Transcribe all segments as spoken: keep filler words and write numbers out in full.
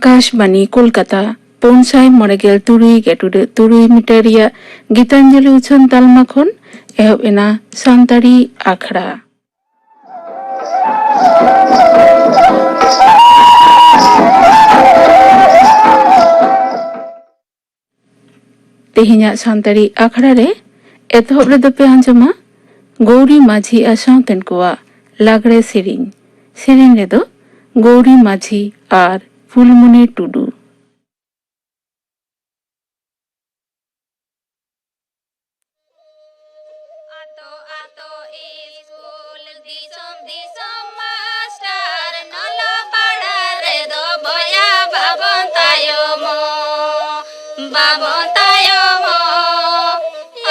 ᱟᱠᱟᱥᱵᱟᱱᱤ ᱠᱳᱞᱠᱟᱛᱟ, ᱯᱩᱱ ᱥᱟᱭ ᱢᱚᱬᱮ ᱜᱮᱞ ᱛᱩᱨᱩᱭ ᱜᱮᱴᱩᱰᱟᱹᱜ ᱛᱩᱨᱩᱭ ᱢᱤᱴᱟᱨ ᱨᱮᱭᱟᱜ ᱜᱤᱛᱟᱧᱡᱚᱞᱤ ᱩᱪᱷᱟᱹᱱ ᱛᱟᱞᱢᱟ ᱠᱷᱚᱱ ᱮᱦᱚᱵ ᱮᱱᱟ ᱥᱟᱱᱛᱟᱲᱤ ᱟᱠᱷᱲᱟ᱾ ᱛᱮᱦᱮᱧᱟᱜ ᱥᱟᱱᱛᱟᱲᱤ ᱟᱠᱷᱲᱟ ᱨᱮ ᱮᱛᱚᱦᱚᱵ ᱨᱮᱫᱚ ᱯᱮ ᱟᱸᱡᱚᱢᱟ ᱜᱳᱣᱨᱤ ᱢᱟᱹᱡᱷᱤ ᱟᱨ ᱥᱟᱶᱛᱮᱱ ᱠᱚᱣᱟᱜ ᱞᱟᱜᱽᱲᱮ ᱥᱮᱨᱮᱧ᱾ ᱥᱮᱨᱮᱧ ᱨᱮᱫᱚ ᱜᱳᱣᱨᱤ ᱢᱟᱹᱡᱷᱤ ᱟᱨ ᱯᱷᱩᱞᱢᱩᱱᱤ ᱴᱩᱰᱩ᱾ ᱟᱛᱳ ᱟᱛᱳ ᱤᱥᱠᱩᱞ, ᱫᱤᱥᱚᱢ ᱫᱤᱥᱚᱢ ᱢᱟᱥᱴᱟᱨ, ᱱᱚᱞᱚ ᱯᱟᱲᱦᱟᱣ ᱨᱮᱫᱚ ᱵᱚᱭᱦᱟ ᱵᱟᱵᱚᱱ ᱛᱟᱭᱚᱢᱚᱜ, ᱵᱟᱵᱚᱱ ᱛᱟᱭᱚᱢᱚᱜ,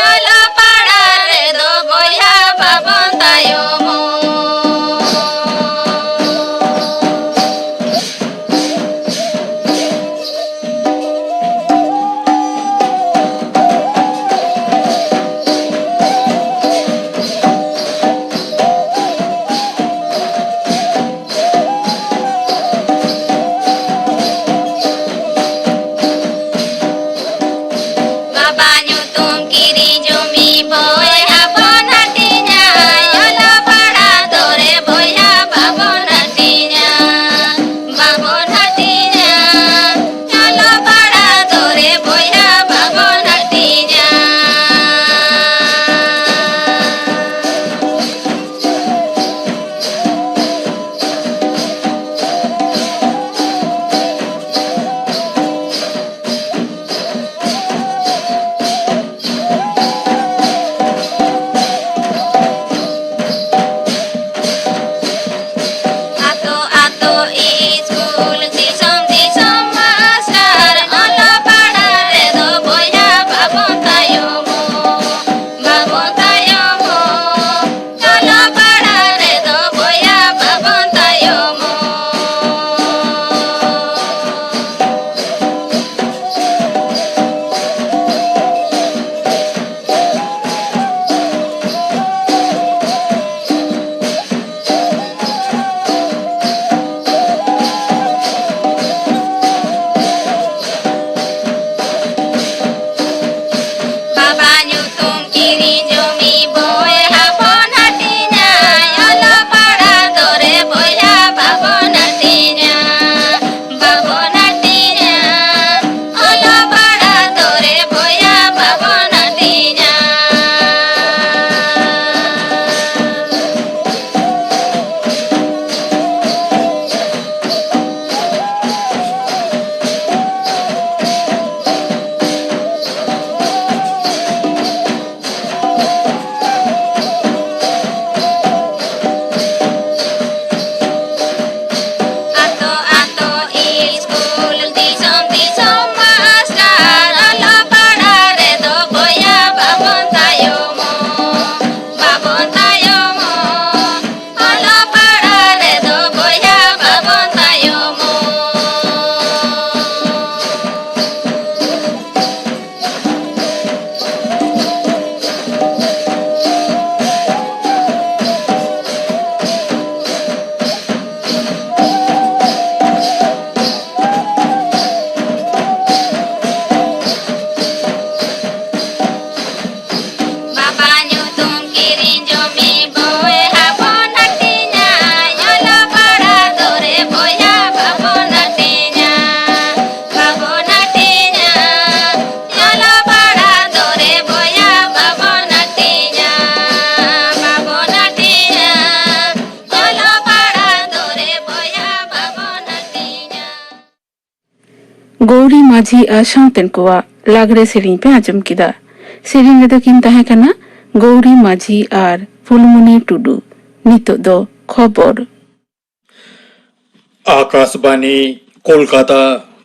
ᱚᱞᱚᱜ ᱯᱟᱲᱦᱟᱣ ᱨᱮᱫᱚ ᱵᱚᱭᱦᱟ ᱵᱟᱵᱚᱱ ᱛᱟᱭᱚᱢᱚᱜ᱾ ᱵᱟᱵᱟ ᱧᱩᱛᱩᱢ ᱠᱤᱨᱤᱧ ᱡᱚᱢᱤ ᱵᱚᱭᱦᱟ ᱵᱚᱱ ᱦᱟᱹᱴᱤᱧᱟ, ᱚᱞᱚᱜ ᱯᱟᱲᱦᱟᱣ ᱜᱳᱣᱨᱤ ᱢᱟᱹᱡᱷᱤ ᱟᱨ ᱥᱟᱶᱛᱮᱱ ᱠᱚᱣᱟᱜ ᱞᱟᱜᱽᱲᱮ ᱥᱮᱨᱮᱧ ᱯᱮ ᱟᱸᱡᱚᱢ ᱠᱮᱫᱟ᱾ ᱥᱮᱨᱮᱧ ᱨᱮᱫᱚ ᱠᱤᱱ ᱛᱟᱦᱮᱸ ᱠᱟᱱᱟ ᱜᱳᱣᱨᱤ ᱢᱟᱹᱡᱷᱤ ᱟᱨ ᱯᱷᱩᱞᱢᱩᱱᱤ ᱴᱩᱰᱩ᱾ ᱱᱤᱛᱚᱜ ᱫᱚ ᱠᱷᱚᱵᱚᱨ᱾ ᱟᱠᱟᱥᱵᱟᱱᱤ, ᱠᱳᱞᱠᱟᱛᱟ᱾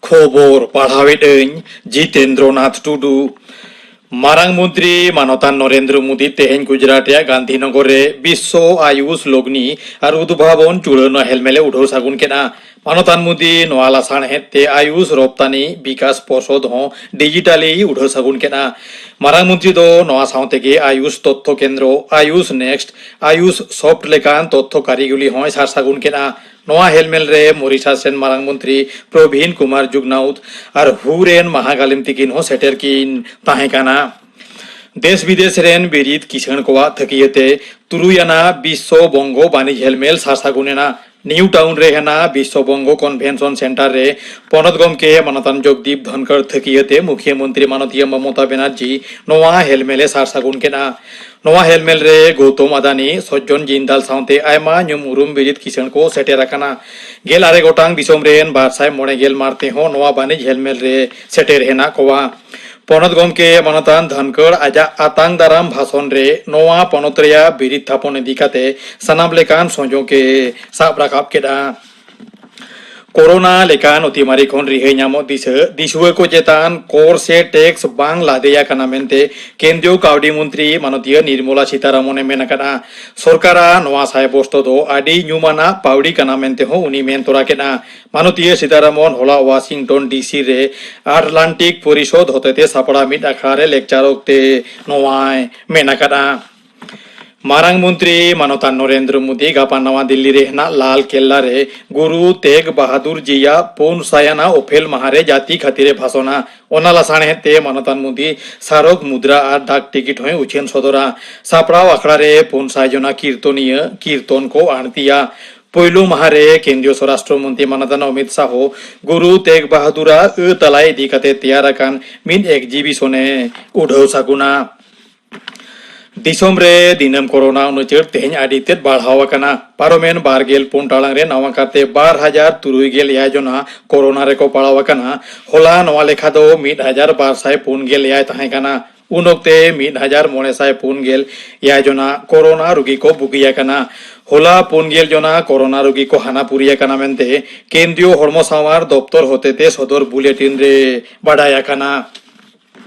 ᱠᱷᱚᱵᱚᱨ ᱯᱟᱲᱦᱟᱣᱮᱫ ᱟᱹᱧ ᱡᱤᱛᱮᱱᱫᱨᱚᱱᱟᱛᱷ ᱴᱩᱰᱩ᱾ ᱢᱟᱨᱟᱝ ᱢᱚᱱᱛᱨᱤ ᱢᱟᱱᱚᱛᱟᱱ ᱱᱚᱨᱮᱱᱫᱨᱚ ᱢᱳᱫᱤ ᱛᱮᱦᱮᱧ ᱜᱩᱡᱽᱨᱟᱴ ᱨᱮᱭᱟᱜ ᱜᱟᱱᱫᱷᱤᱱᱚᱜᱚᱨ ᱨᱮ ᱵᱤᱥᱥᱚ ᱟᱭᱩᱥ ᱞᱚᱜᱽᱱᱤ ᱟᱨ ᱩᱫᱵᱷᱟᱵᱚᱱ ᱪᱩᱲᱟᱹᱱᱩᱣᱟᱜ ᱦᱮᱞᱢᱮᱞ ᱮ ᱩᱰᱷᱟᱹᱣ ᱥᱟᱹᱜᱩᱱ ᱠᱮᱫᱼᱟ᱾ ᱢᱟᱱᱚᱛᱟᱱ ᱢᱳᱫᱤ ᱱᱚᱣᱟ ᱞᱟᱥᱟᱬᱦᱮᱫ ᱛᱮ ᱟᱭᱩᱥ ᱨᱚᱯᱛᱟᱱᱤ ᱵᱤᱠᱟᱥ ᱯᱚᱨᱥᱚᱫ ᱦᱚᱸ ᱰᱤᱡᱤᱴᱟᱞᱤ ᱩᱰᱷᱟᱹᱣ ᱥᱟᱹᱜᱩᱱ ᱠᱮᱫᱼᱟ᱾ ᱢᱟᱨᱟᱝ ᱢᱚᱱᱛᱨᱤ ᱫᱚ ᱱᱚᱣᱟ ᱥᱟᱶ ᱛᱮᱜᱮ ᱟᱭᱩᱥ ᱛᱚᱛᱛᱷᱚ ᱠᱮᱱᱫᱨᱚ, ᱟᱭᱩᱥ ᱱᱮᱠᱥᱴ, ᱟᱭᱩᱥ ᱥᱚᱯᱷᱴ ᱞᱮᱠᱟᱱ ᱛᱚᱛᱛᱷᱚ ᱠᱟᱹᱨᱤᱜᱚᱞᱤ ᱦᱚᱸᱭ ᱥᱟᱨ ᱥᱟᱹᱜᱩᱱ ᱠᱮᱫᱼᱟ᱾ ᱱᱚᱣᱟ ᱦᱮᱞᱢᱮᱞ ᱨᱮ ᱢᱚᱨᱤᱥᱟᱥ ᱨᱮᱱ ᱢᱟᱨᱟᱝ ᱢᱚᱱᱛᱨᱤ ᱯᱨᱚᱵᱤᱱ ᱠᱩᱢᱟᱨ ᱡᱩᱜᱽᱱᱟᱣᱛ ᱟᱨ ᱦᱩ ᱨᱮᱱ ᱢᱟᱦᱟ ᱜᱟᱞᱮᱢ ᱛᱤᱠᱤᱱ ᱦᱚᱸ ᱥᱮᱴᱮᱨ ᱠᱤᱱ ᱛᱟᱦᱮᱸ ᱠᱟᱱᱟ᱾ ᱫᱮᱥ ᱵᱤᱫᱮᱥ ᱨᱮᱱ ᱵᱤᱨᱤᱫ ᱠᱤᱥᱟᱹᱬ ᱠᱚᱣᱟᱜ ᱛᱷᱟᱹᱠᱤᱭᱟᱹᱛᱮ ᱛᱩᱨᱩᱭ ᱟᱱᱟᱜ ᱵᱤᱥᱥᱚ ᱵᱚᱝᱜᱚ ᱵᱟᱹᱱᱤᱡᱽ ᱦᱮᱞᱢᱮᱞ ᱥᱟᱨ ᱥᱟᱹᱜᱩᱱ ᱮᱱᱟ᱾ ᱱᱤᱭᱩ ᱴᱟᱣᱩᱱ ᱨᱮ ᱦᱮᱱᱟᱜ ᱵᱤᱥᱥᱚ ᱵᱚᱝᱜᱚ ᱠᱚᱱᱵᱷᱮᱱᱥᱚᱱ ᱥᱮᱱᱴᱟᱨ ᱨᱮ ᱯᱚᱱᱚᱛ ᱜᱚᱢᱠᱮ ᱢᱟᱱᱚᱛᱟᱱ ᱡᱚᱜᱽᱫᱤᱯ ᱫᱷᱚᱱᱠᱚᱲ ᱛᱷᱟᱹᱠᱤᱭᱟᱹᱛᱮ ᱢᱩᱠᱷᱤᱭᱟᱹ ᱢᱚᱱᱛᱨᱤ ᱢᱟᱱᱚᱛᱤᱭᱟᱹ ᱢᱚᱢᱚᱛᱟ ᱵᱮᱱᱟᱨᱡᱤ ᱱᱚᱣᱟ ᱦᱮᱞᱢᱮᱞ ᱮ ᱥᱟᱨ ᱥᱟᱹᱜᱩᱱ ᱠᱮᱫᱼᱟ᱾ ᱱᱚᱣᱟ ᱦᱮᱞᱢᱮᱞ ᱨᱮ ᱜᱳᱣᱛᱚᱢ ᱟᱫᱟᱱᱤ, ᱥᱚᱡᱡᱚᱱ ᱡᱤᱱᱫᱟᱞ ᱥᱟᱶᱛᱮ ᱟᱭᱢᱟ ᱧᱩᱢ ᱩᱨᱩᱢ ᱵᱤᱨᱤᱫ ᱠᱤᱥᱟᱹᱬ ᱠᱚ ᱥᱮᱴᱮᱨ ᱟᱠᱟᱱᱟ᱾ ᱜᱮᱞ ᱟᱨᱮ ᱜᱚᱴᱟᱝ ᱫᱤᱥᱚᱢ ᱨᱮᱱ ᱵᱟᱨ ᱥᱟᱭ ᱢᱚᱬᱮ ᱜᱮᱞ ᱢᱟᱲᱛᱮ ᱦᱚᱸ ᱱᱚᱣᱟ ᱵᱟᱹᱱᱤᱡᱽ ᱦᱮᱞᱢᱮᱞ ᱨᱮ ᱥᱮᱴᱮᱨ ᱦᱮᱱᱟᱜ ᱠᱚᱣᱟ᱾ ᱯᱚᱱᱚᱛ ᱜᱚᱢᱠᱮ ᱢᱟᱱᱚᱛᱟᱱ ᱫᱷᱚᱱᱠᱚᱲ ᱟᱡᱟᱜ ᱟᱛᱟᱝ ᱫᱟᱨᱟᱢ ᱵᱷᱟᱥᱚᱱ ᱨᱮ ᱱᱚᱣᱟ ᱯᱚᱱᱚᱛ ᱨᱮᱭᱟᱜ ᱵᱤᱨᱤᱫ ᱛᱷᱟᱯᱚᱱ ᱤᱫᱤ ᱠᱟᱛᱮ ᱥᱟᱱᱟᱢ ᱞᱮᱠᱟᱱ ᱥᱚᱸᱡᱚᱜ ᱮ ᱥᱟᱵ ᱨᱟᱠᱟᱵ ᱠᱮᱫᱼᱟ᱾ ᱠᱳᱨᱳᱱᱟ ᱞᱮᱠᱟᱱ ᱚᱛᱤᱢᱟᱨᱤ ᱠᱷᱚᱱ ᱨᱤᱦᱟᱹᱭ ᱧᱟᱢᱚᱜ ᱫᱤᱥᱟᱹ ᱫᱤᱥᱩᱣᱟᱹ ᱠᱚ ᱪᱮᱛᱟᱱ ᱠᱚᱨ ᱥᱮ ᱴᱮᱠᱥ ᱵᱟᱝ ᱞᱟᱫᱮᱭᱟ ᱠᱟᱱᱟ ᱢᱮᱱᱛᱮ ᱠᱮᱱᱫᱨᱤᱭᱚ ᱠᱟᱹᱣᱰᱤ ᱢᱚᱱᱛᱨᱤ ᱢᱟᱱᱚᱛᱤᱭᱟᱹ ᱱᱤᱨᱢᱚᱞᱟ ᱥᱤᱛᱟᱨᱟᱢᱚᱱ ᱮ ᱢᱮᱱ ᱟᱠᱟᱫᱼᱟ᱾ ᱥᱚᱨᱠᱟᱨᱟᱜ ᱱᱚᱣᱟ ᱥᱟᱭ ᱵᱚᱥᱛᱚ ᱫᱚ ᱟᱹᱰᱤ ᱧᱩᱢᱟᱱᱟᱜ ᱯᱟᱹᱣᱲᱤ ᱠᱟᱱᱟ ᱢᱮᱱᱛᱮ ᱦᱚᱸ ᱩᱱᱤ ᱢᱮᱱ ᱛᱚᱨᱟ ᱠᱮᱫᱼᱟ᱾ ᱢᱟᱱᱚᱛᱤᱭᱟᱹ ᱥᱤᱛᱟᱨᱟᱢᱚᱱ ᱦᱚᱞᱟ ᱣᱟᱥᱤᱝᱴᱚᱱ ᱰᱤᱥᱤ ᱨᱮ ᱟᱴᱞᱟᱱᱴᱤᱠ ᱯᱚᱨᱤᱥᱚᱫ ᱦᱚᱛᱮᱛᱮ ᱥᱟᱯᱲᱟᱣ ᱢᱤᱫ ᱟᱠᱷᱲᱟ ᱨᱮ ᱞᱮᱠᱪᱟᱨ ᱚᱠᱛᱮ ᱱᱚᱣᱟᱭ ᱢᱮᱱ ᱟᱠᱟᱫᱼᱟ᱾ ᱢᱟᱨᱟᱝ ᱢᱚᱱᱛᱨᱤ ᱢᱟᱱᱚᱛᱟᱱ ᱱᱚᱨᱮᱱᱫᱨᱚ ᱢᱳᱫᱤ ᱜᱟᱯᱟ ᱱᱟᱣᱟ ᱫᱤᱞᱞᱤ ᱨᱮ ᱦᱮᱱᱟᱜ ᱞᱟᱞ ᱠᱮᱞᱞᱟ ᱨᱮ ᱜᱩᱨᱩ ᱛᱮᱜᱽ ᱵᱟᱦᱟᱫᱩᱨ ᱡᱤᱭᱟᱜ ᱯᱩᱱ ᱥᱟᱭ ᱟᱱᱟᱜ ᱚᱯᱷᱮᱞ ᱢᱟᱦᱟ ᱨᱮ ᱡᱟᱹᱛᱤ ᱠᱷᱟᱹᱛᱤᱨ ᱮ ᱵᱷᱟᱥᱚᱱᱟ᱾ ᱚᱱᱟ ᱞᱟᱥᱟᱬᱦᱮᱫ ᱛᱮ ᱢᱟᱱᱚᱛᱟᱱ ᱢᱳᱫᱤ ᱥᱟᱨᱚᱠ ᱢᱩᱫᱽᱨᱟ ᱟᱨ ᱰᱟᱠ ᱴᱤᱠᱤᱴ ᱦᱚᱸᱭ ᱩᱪᱷᱟᱹᱱ ᱥᱚᱫᱚᱨᱟ᱾ ᱥᱟᱯᱲᱟᱣ ᱟᱠᱷᱲᱟ ᱨᱮ ᱯᱩᱱ ᱥᱟᱭ ᱡᱚᱱᱟ ᱠᱤᱨᱛᱚᱱᱤᱭᱟᱹ ᱠᱤᱨᱛᱚᱱ ᱠᱚ ᱟᱬᱛᱤᱭᱟ᱾ ᱯᱳᱭᱞᱳ ᱢᱟᱦᱟ ᱨᱮ ᱠᱮᱱᱫᱨᱤᱭᱚ ᱥᱚᱨᱟᱥᱴᱨᱚ ᱢᱚᱱᱛᱨᱤ ᱢᱟᱱᱚᱛᱟᱱ ᱚᱢᱤᱛ ᱥᱟᱦᱚ ᱜᱩᱨᱩ ᱛᱮᱜᱽ ᱵᱟᱦᱟᱫᱩᱨᱟᱜ ᱟᱹᱛᱟᱞᱟᱭ ᱤᱫᱤ ᱠᱟᱛᱮ ᱛᱮᱭᱟᱨ ᱟᱠᱟᱱ ᱢᱤᱫ ᱮᱠᱡᱤᱵᱤᱥᱚᱱ ᱮ ᱩᱰᱷᱟᱹᱣ ᱥᱟᱹᱜᱩᱱᱟ᱾ ᱫᱤᱥᱚᱢ ᱨᱮ ᱫᱤᱱᱟᱹᱢ ᱠᱳᱨᱳᱱᱟ ᱩᱱᱩᱪᱟᱹᱲ ᱛᱮᱦᱮᱧ ᱟᱹᱰᱤ ᱛᱮᱫ ᱵᱟᱲᱦᱟᱣ ᱟᱠᱟᱱᱟ᱾ ᱯᱟᱨᱚᱢᱮᱱ ᱵᱟᱨ ᱜᱮᱞ ᱯᱩᱱ ᱴᱟᱲᱟᱝ ᱨᱮ ᱱᱟᱣᱟ ᱠᱟᱨᱛᱮ ᱵᱟᱨ ᱦᱟᱡᱟᱨ ᱛᱩᱨᱩᱭ ᱜᱮᱞ ᱮᱭᱟᱭ ᱡᱚᱱᱟ ᱠᱳᱨᱳᱱᱟ ᱨᱮᱠᱚ ᱯᱟᱲᱟᱣ ᱟᱠᱟᱱᱟ᱾ ᱦᱚᱞᱟ ᱱᱚᱣᱟ ᱞᱮᱠᱷᱟ ᱫᱚ ᱢᱤᱫ ᱦᱟᱡᱟᱨ ᱵᱟᱨ ᱥᱟᱭ ᱯᱩᱱ ᱜᱮᱞ ᱮᱭᱟᱭ ᱛᱟᱦᱮᱸ ᱠᱟᱱᱟ᱾ ᱩᱱ ᱚᱠᱛᱮ ᱢᱤᱫ ᱦᱟᱡᱟᱨ ᱢᱚᱬᱮ ᱥᱟᱭ ᱯᱩᱱ ᱜᱮᱞ ᱮᱭᱟᱭ ᱡᱚᱱᱟ ᱠᱳᱨᱳᱱᱟ ᱨᱩᱜᱤ ᱠᱚ ᱵᱩᱜᱤ ᱟᱠᱟᱱᱟ᱾ ᱦᱚᱞᱟ ᱯᱩᱱ ᱜᱮᱞ ᱡᱚᱱᱟ ᱠᱳᱨᱳᱱᱟ ᱨᱩᱜᱤ ᱠᱚ ᱦᱟᱱᱟᱯᱩᱨᱤ ᱟᱠᱟᱱᱟ ᱢᱮᱱᱛᱮ ᱠᱮᱱᱫᱨᱤᱭᱚ ᱦᱚᱲᱢᱚ ᱥᱟᱶᱟᱨ ᱫᱚᱯᱛᱚᱨ ᱦᱚᱛᱮᱛᱮ ᱥᱚᱫᱚᱨ ᱵᱩᱞᱮᱴᱤᱱ ᱨᱮ ᱵᱟᱰᱟᱭ ᱟᱠᱟᱱᱟ᱾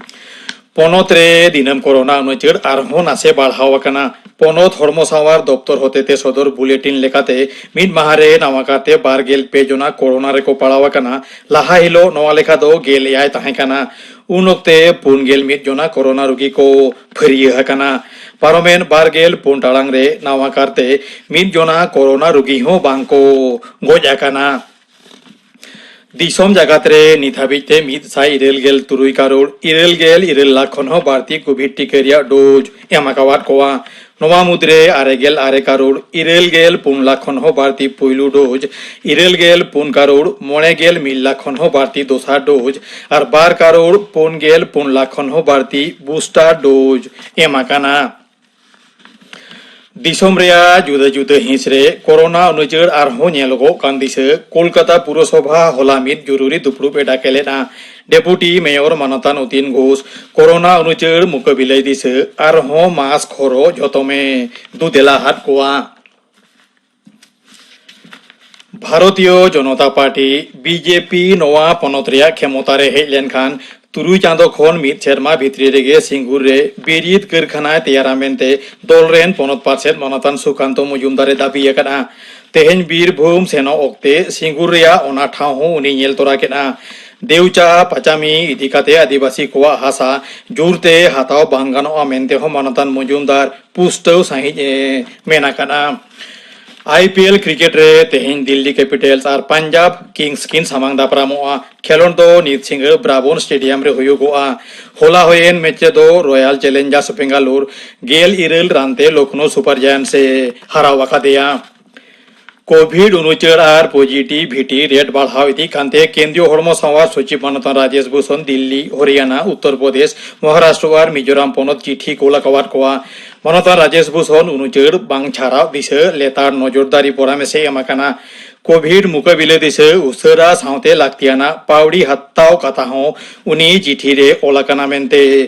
ᱯᱚᱱᱚᱛ ᱨᱮ ᱫᱤᱱᱟᱹᱢ ᱠᱳᱨᱳᱱᱟ ᱩᱱᱩᱪᱟᱹᱲ ᱟᱨᱦᱚᱸ ᱱᱟᱥᱮ ᱵᱟᱲᱦᱟᱣ ᱟᱠᱟᱱᱟ᱾ ᱯᱚᱱᱚᱛ ᱦᱚᱲᱢᱚ ᱥᱟᱶᱟᱨ ᱫᱚᱯᱛᱚᱨ ᱦᱚᱛᱮᱛᱮ ᱥᱚᱫᱚᱨ ᱵᱩᱞᱮᱴᱤᱱ ᱞᱮᱠᱟᱛᱮ ᱢᱤᱫ ᱢᱟᱦᱟ ᱨᱮ ᱱᱟᱣᱟ ᱠᱟᱨᱛᱮ ᱵᱟᱨ ᱜᱮᱞ ᱯᱮ ᱡᱚᱱᱟ ᱠᱳᱨᱳᱱᱟ ᱨᱮᱠᱚ ᱯᱟᱲᱟᱣ ᱟᱠᱟᱱᱟ᱾ ᱞᱟᱦᱟ ᱦᱤᱞᱳᱜ ᱱᱚᱣᱟ ᱞᱮᱠᱷᱟ ᱫᱚ ᱜᱮᱞ ᱮᱭᱟᱭ ᱛᱟᱦᱮᱸ ᱠᱟᱱᱟ᱾ ᱩᱱ ᱚᱠᱛᱮ ᱯᱩᱱ ᱜᱮᱞ ᱢᱤᱫ ᱡᱚᱱᱟ ᱠᱳᱨᱳᱱᱟ ᱨᱩᱜᱤ ᱠᱚ ᱯᱷᱟᱹᱨᱭᱟᱹ ᱟᱠᱟᱱᱟ᱾ ᱯᱟᱨᱚᱢᱮᱱ ᱵᱟᱨ ᱜᱮᱞ ᱯᱩᱱ ᱴᱟᱲᱟᱝ ᱨᱮ ᱱᱟᱣᱟ ᱠᱟᱨᱛᱮ ᱢᱤᱫ ᱡᱚᱱᱟ ᱠᱳᱨᱳᱱᱟ ᱨᱩᱜᱤ ᱦᱚᱸ ᱵᱟᱝ ᱠᱚ ᱜᱚᱡ ᱟᱠᱟᱱᱟ᱾ ᱫᱤᱥᱚᱢ ᱡᱟᱠᱟᱛ ᱨᱮ ᱱᱤᱛ ᱦᱟᱹᱵᱤᱡ ᱛᱮ ᱢᱤᱫ ᱥᱟᱭ ᱤᱨᱟᱹᱞ ᱜᱮᱞ ᱛᱩᱨᱩᱭ ᱠᱟᱨᱳᱲ ᱤᱨᱟᱹᱞ ᱜᱮᱞ ᱤᱨᱟᱹᱞ ᱞᱟᱠᱷ ᱠᱷᱚᱱ ᱦᱚᱸ ᱵᱟᱹᱲᱛᱤ ᱠᱳᱵᱷᱤᱰ ᱴᱤᱠᱟᱹ ᱨᱮᱭᱟᱜ ᱰᱳᱡᱽ ᱮᱢ ᱟᱠᱟᱣᱟᱫ ᱠᱚᱣᱟ᱾ ᱱᱚᱣᱟ ᱢᱩᱫᱽᱨᱮ ᱟᱨᱮ ᱜᱮᱞ ᱟᱨᱮ ᱠᱟᱨᱳᱲ ᱤᱨᱟᱹᱞ ᱜᱮᱞ ᱯᱩᱱ ᱞᱟᱠᱷ ᱠᱷᱚᱱ ᱦᱚᱸ ᱵᱟᱹᱲᱛᱤ ᱯᱩᱭᱞᱩ ᱰᱳᱡᱽ, ᱤᱨᱟᱹᱞ ᱜᱮᱞ ᱯᱩᱱ ᱠᱟᱨᱳᱲ ᱢᱚᱬᱮ ᱜᱮᱞ ᱢᱤᱫ ᱞᱟᱠᱷ ᱠᱷᱚᱱ ᱦᱚᱸ ᱵᱟᱹᱲᱛᱤ ᱫᱚᱥᱟᱨ ᱰᱳᱡᱽ ᱟᱨ ᱵᱟᱨ ᱠᱟᱨᱳᱲ ᱯᱩᱱ ᱜᱮᱞ ᱯᱩᱱ ᱞᱟᱠᱷ ᱠᱷᱚᱱ ᱦᱚᱸ ᱵᱟᱹᱲᱛᱤ ᱵᱩᱥᱴᱟᱨ ᱰᱳᱡᱽ ᱮᱢ ᱟᱠᱟᱱᱟ᱾ ᱫᱤᱥᱚᱢ ᱨᱮᱭᱟᱜ ᱡᱩᱫᱟᱹ ᱡᱩᱫᱟᱹ ᱦᱤᱸᱥ ᱨᱮ ᱠᱳᱨᱳᱱᱟ ᱩᱱᱩᱪᱟᱹᱲ ᱟᱨᱦᱚᱸ ᱧᱮᱞᱚᱜᱚᱜ ᱠᱟᱱ ᱫᱤᱥᱟᱹ ᱠᱳᱞᱠᱟᱛᱟ ᱯᱩᱨᱚᱥᱚᱵᱷᱟ ᱦᱚᱞᱟ ᱢᱤᱫ ᱡᱩᱨᱩᱨᱤ ᱫᱩᱯᱲᱩᱵ ᱮ ᱰᱟᱠᱮ ᱞᱮᱫᱼᱟ᱾ ᱰᱮᱯᱩᱴᱤ ᱢᱮᱭᱚᱨ ᱢᱟᱱᱚᱛᱟᱱ ᱚᱛᱤᱱ ᱜᱷᱳᱥ ᱠᱳᱨᱳᱱᱟ ᱩᱱᱩᱪᱟᱹᱲ ᱢᱩᱠᱟᱹᱵᱤᱞᱟᱹᱭ ᱫᱤᱥᱟᱹ ᱟᱨᱦᱚᱸ ᱢᱟᱥᱠ ᱦᱚᱨᱚᱜ ᱡᱚᱛᱚᱢᱮ ᱫᱩᱫᱮᱞᱟ ᱦᱟᱫ ᱠᱚᱣᱟ᱾ ᱵᱷᱟᱨᱚᱛᱤᱭᱚ ᱡᱚᱱᱚᱛᱟ ᱯᱟᱨᱴᱤ, ᱵᱤᱡᱮᱯᱤ, ᱱᱚᱣᱟ ᱯᱚᱱᱚᱛ ᱨᱮᱭᱟᱜ ᱠᱷᱮᱢᱚᱛᱟ ᱨᱮ ᱦᱮᱡ ᱞᱮᱱᱠᱷᱟᱱ ᱛᱩᱨᱩᱭ ᱪᱟᱸᱫᱚ ᱠᱷᱚᱱ ᱢᱤᱫ ᱥᱮᱨᱢᱟ ᱵᱷᱤᱛᱨᱤ ᱨᱮᱜᱮ ᱥᱤᱝᱜᱩᱨ ᱨᱮ ᱵᱤᱨᱤᱫ ᱠᱟᱹᱨᱠᱷᱟᱱᱟᱭ ᱛᱮᱭᱟᱨᱟ ᱢᱮᱱᱛᱮ ᱫᱚᱞ ᱨᱮᱱ ᱯᱚᱱᱚᱛ ᱯᱟᱨᱥᱮᱛ ᱢᱟᱱᱚᱛᱟᱱ ᱥᱩᱠᱟᱱᱛᱚ ᱢᱚᱡᱩᱢᱫᱟᱨ ᱮ ᱫᱟᱹᱵᱤ ᱟᱠᱟᱫᱼᱟ᱾ ᱛᱮᱦᱮᱧ ᱵᱤᱨᱵᱷᱩᱢ ᱥᱮᱱᱚᱜ ᱚᱠᱛᱮ ᱥᱤᱝᱜᱩᱨ ᱨᱮᱭᱟᱜ ᱚᱱᱟ ᱴᱷᱟᱶ ᱦᱚᱸ ᱩᱱᱤ ᱧᱮᱞ ᱛᱚᱨᱟ ᱠᱮᱫᱼᱟ᱾ ᱫᱮᱣᱪᱟ ᱯᱟᱪᱟᱢᱤ ᱤᱫᱤ ᱠᱟᱛᱮ ᱟᱹᱫᱤᱵᱟᱹᱥᱤ ᱠᱚᱣᱟᱜ ᱦᱟᱥᱟ ᱡᱳᱨᱛᱮ ᱦᱟᱛᱟᱣ ᱵᱟᱝ ᱜᱟᱱᱚᱜᱼᱟ ᱢᱮᱱᱛᱮ ᱦᱚᱸ ᱢᱟᱱᱚᱛᱟᱱ ᱢᱚᱡᱩᱢᱫᱟᱨ ᱯᱩᱥᱴᱟᱹᱣ ᱥᱟᱺᱦᱤᱡ ᱮ ᱢᱮᱱ ᱟᱠᱟᱫᱼᱟ᱾ ᱟᱭ ᱯᱤ ᱮᱞ ᱠᱨᱤᱠᱮᱴ ᱨᱮ ᱛᱮᱦᱮᱧ ᱫᱤᱞᱞᱤ ᱠᱮᱯᱤᱴᱟᱞᱥ ᱟᱨ ᱯᱟᱧᱡᱟᱵᱽ ᱠᱤᱝᱥ ᱠᱤᱱ ᱥᱟᱢᱟᱝ ᱫᱟᱯᱨᱟᱢᱚᱜᱼᱟ᱾ ᱠᱷᱮᱞᱚᱸᱰ ᱫᱚ ᱱᱤᱛ ᱥᱤᱸᱜᱟᱹᱲ ᱵᱨᱟᱵᱚᱱ ᱥᱴᱮᱰᱤᱭᱟᱢ ᱨᱮ ᱦᱩᱭᱩᱜᱚᱜᱼᱟ᱾ ᱦᱚᱞᱟ ᱦᱩᱭᱮᱱ ᱢᱮᱪ ᱨᱮᱫᱚ ᱨᱚᱭᱟᱞ ᱪᱮᱞᱮᱧᱡᱟᱨᱥ ᱵᱮᱝᱜᱟᱞᱳᱨ ᱜᱮᱞ ᱤᱨᱟᱹᱞ ᱨᱟᱱ ᱛᱮ ᱞᱚᱠᱷᱱᱳ ᱥᱩᱯᱟᱨ ᱡᱟᱭᱮᱱᱴᱥ ᱮ ᱦᱟᱨᱟᱣ ᱟᱠᱟᱫᱮᱭᱟ᱾ ᱠᱳᱵᱷᱤᱰ ᱩᱱᱩᱪᱟᱹᱲ ᱟᱨ ᱯᱚᱡᱤᱴᱤᱵᱷᱤᱴᱤ ᱨᱮᱴ ᱵᱟᱲᱦᱟᱣ ᱤᱫᱤᱜ ᱠᱟᱱᱛᱮ ᱠᱮᱱᱫᱨᱤᱭᱚ ᱦᱚᱲᱢᱚ ᱥᱟᱶᱟᱨ ᱥᱚᱪᱤᱵ ᱢᱟᱱᱚᱛᱟᱱ ᱨᱟᱡᱮᱥ ᱵᱷᱩᱥᱚᱱ ᱫᱤᱞᱞᱤ, ᱦᱚᱨᱤᱭᱟᱱᱟ, ᱩᱛᱛᱚᱨ ᱯᱨᱚᱫᱮᱥ, ᱢᱚᱦᱟᱨᱟᱥᱴᱨᱚ ᱟᱨ ᱢᱤᱡᱳᱨᱟᱢ ᱯᱚᱱᱚᱛ ᱪᱤᱴᱷᱤ ᱠᱳᱞ ᱟᱠᱟᱣᱟᱫ ᱠᱚᱣᱟ᱾ ᱢᱟᱱᱚᱛᱟᱱ ᱨᱟᱡᱮᱥ ᱵᱷᱩᱥᱚᱱ ᱩᱱᱩᱪᱟᱹᱲ ᱵᱟᱝ ᱪᱷᱟᱨᱟᱣ ᱫᱤᱥᱟᱹ ᱞᱮᱛᱟᱲ ᱱᱚᱡᱚᱨᱫᱟᱨᱤ ᱯᱚᱨᱟᱢᱮᱥ ᱮ ᱮᱢ ᱟᱠᱟᱱᱟ᱾ ᱠᱳᱵᱷᱤᱰ ᱢᱩᱠᱟᱹᱵᱤᱞᱟᱹ ᱫᱤᱥᱟᱹ ᱩᱥᱟᱹᱨᱟ ᱥᱟᱶᱛᱮ ᱞᱟᱹᱠᱛᱤᱭᱟᱱᱟᱜ ᱯᱟᱹᱣᱲᱤ ᱦᱟᱛᱟᱣ ᱠᱟᱛᱷᱟ ᱦᱚᱸ ᱩᱱᱤ ᱪᱤᱴᱷᱤ ᱨᱮ ᱚᱞ ᱟᱠᱟᱱᱟ ᱢᱮᱱᱛᱮ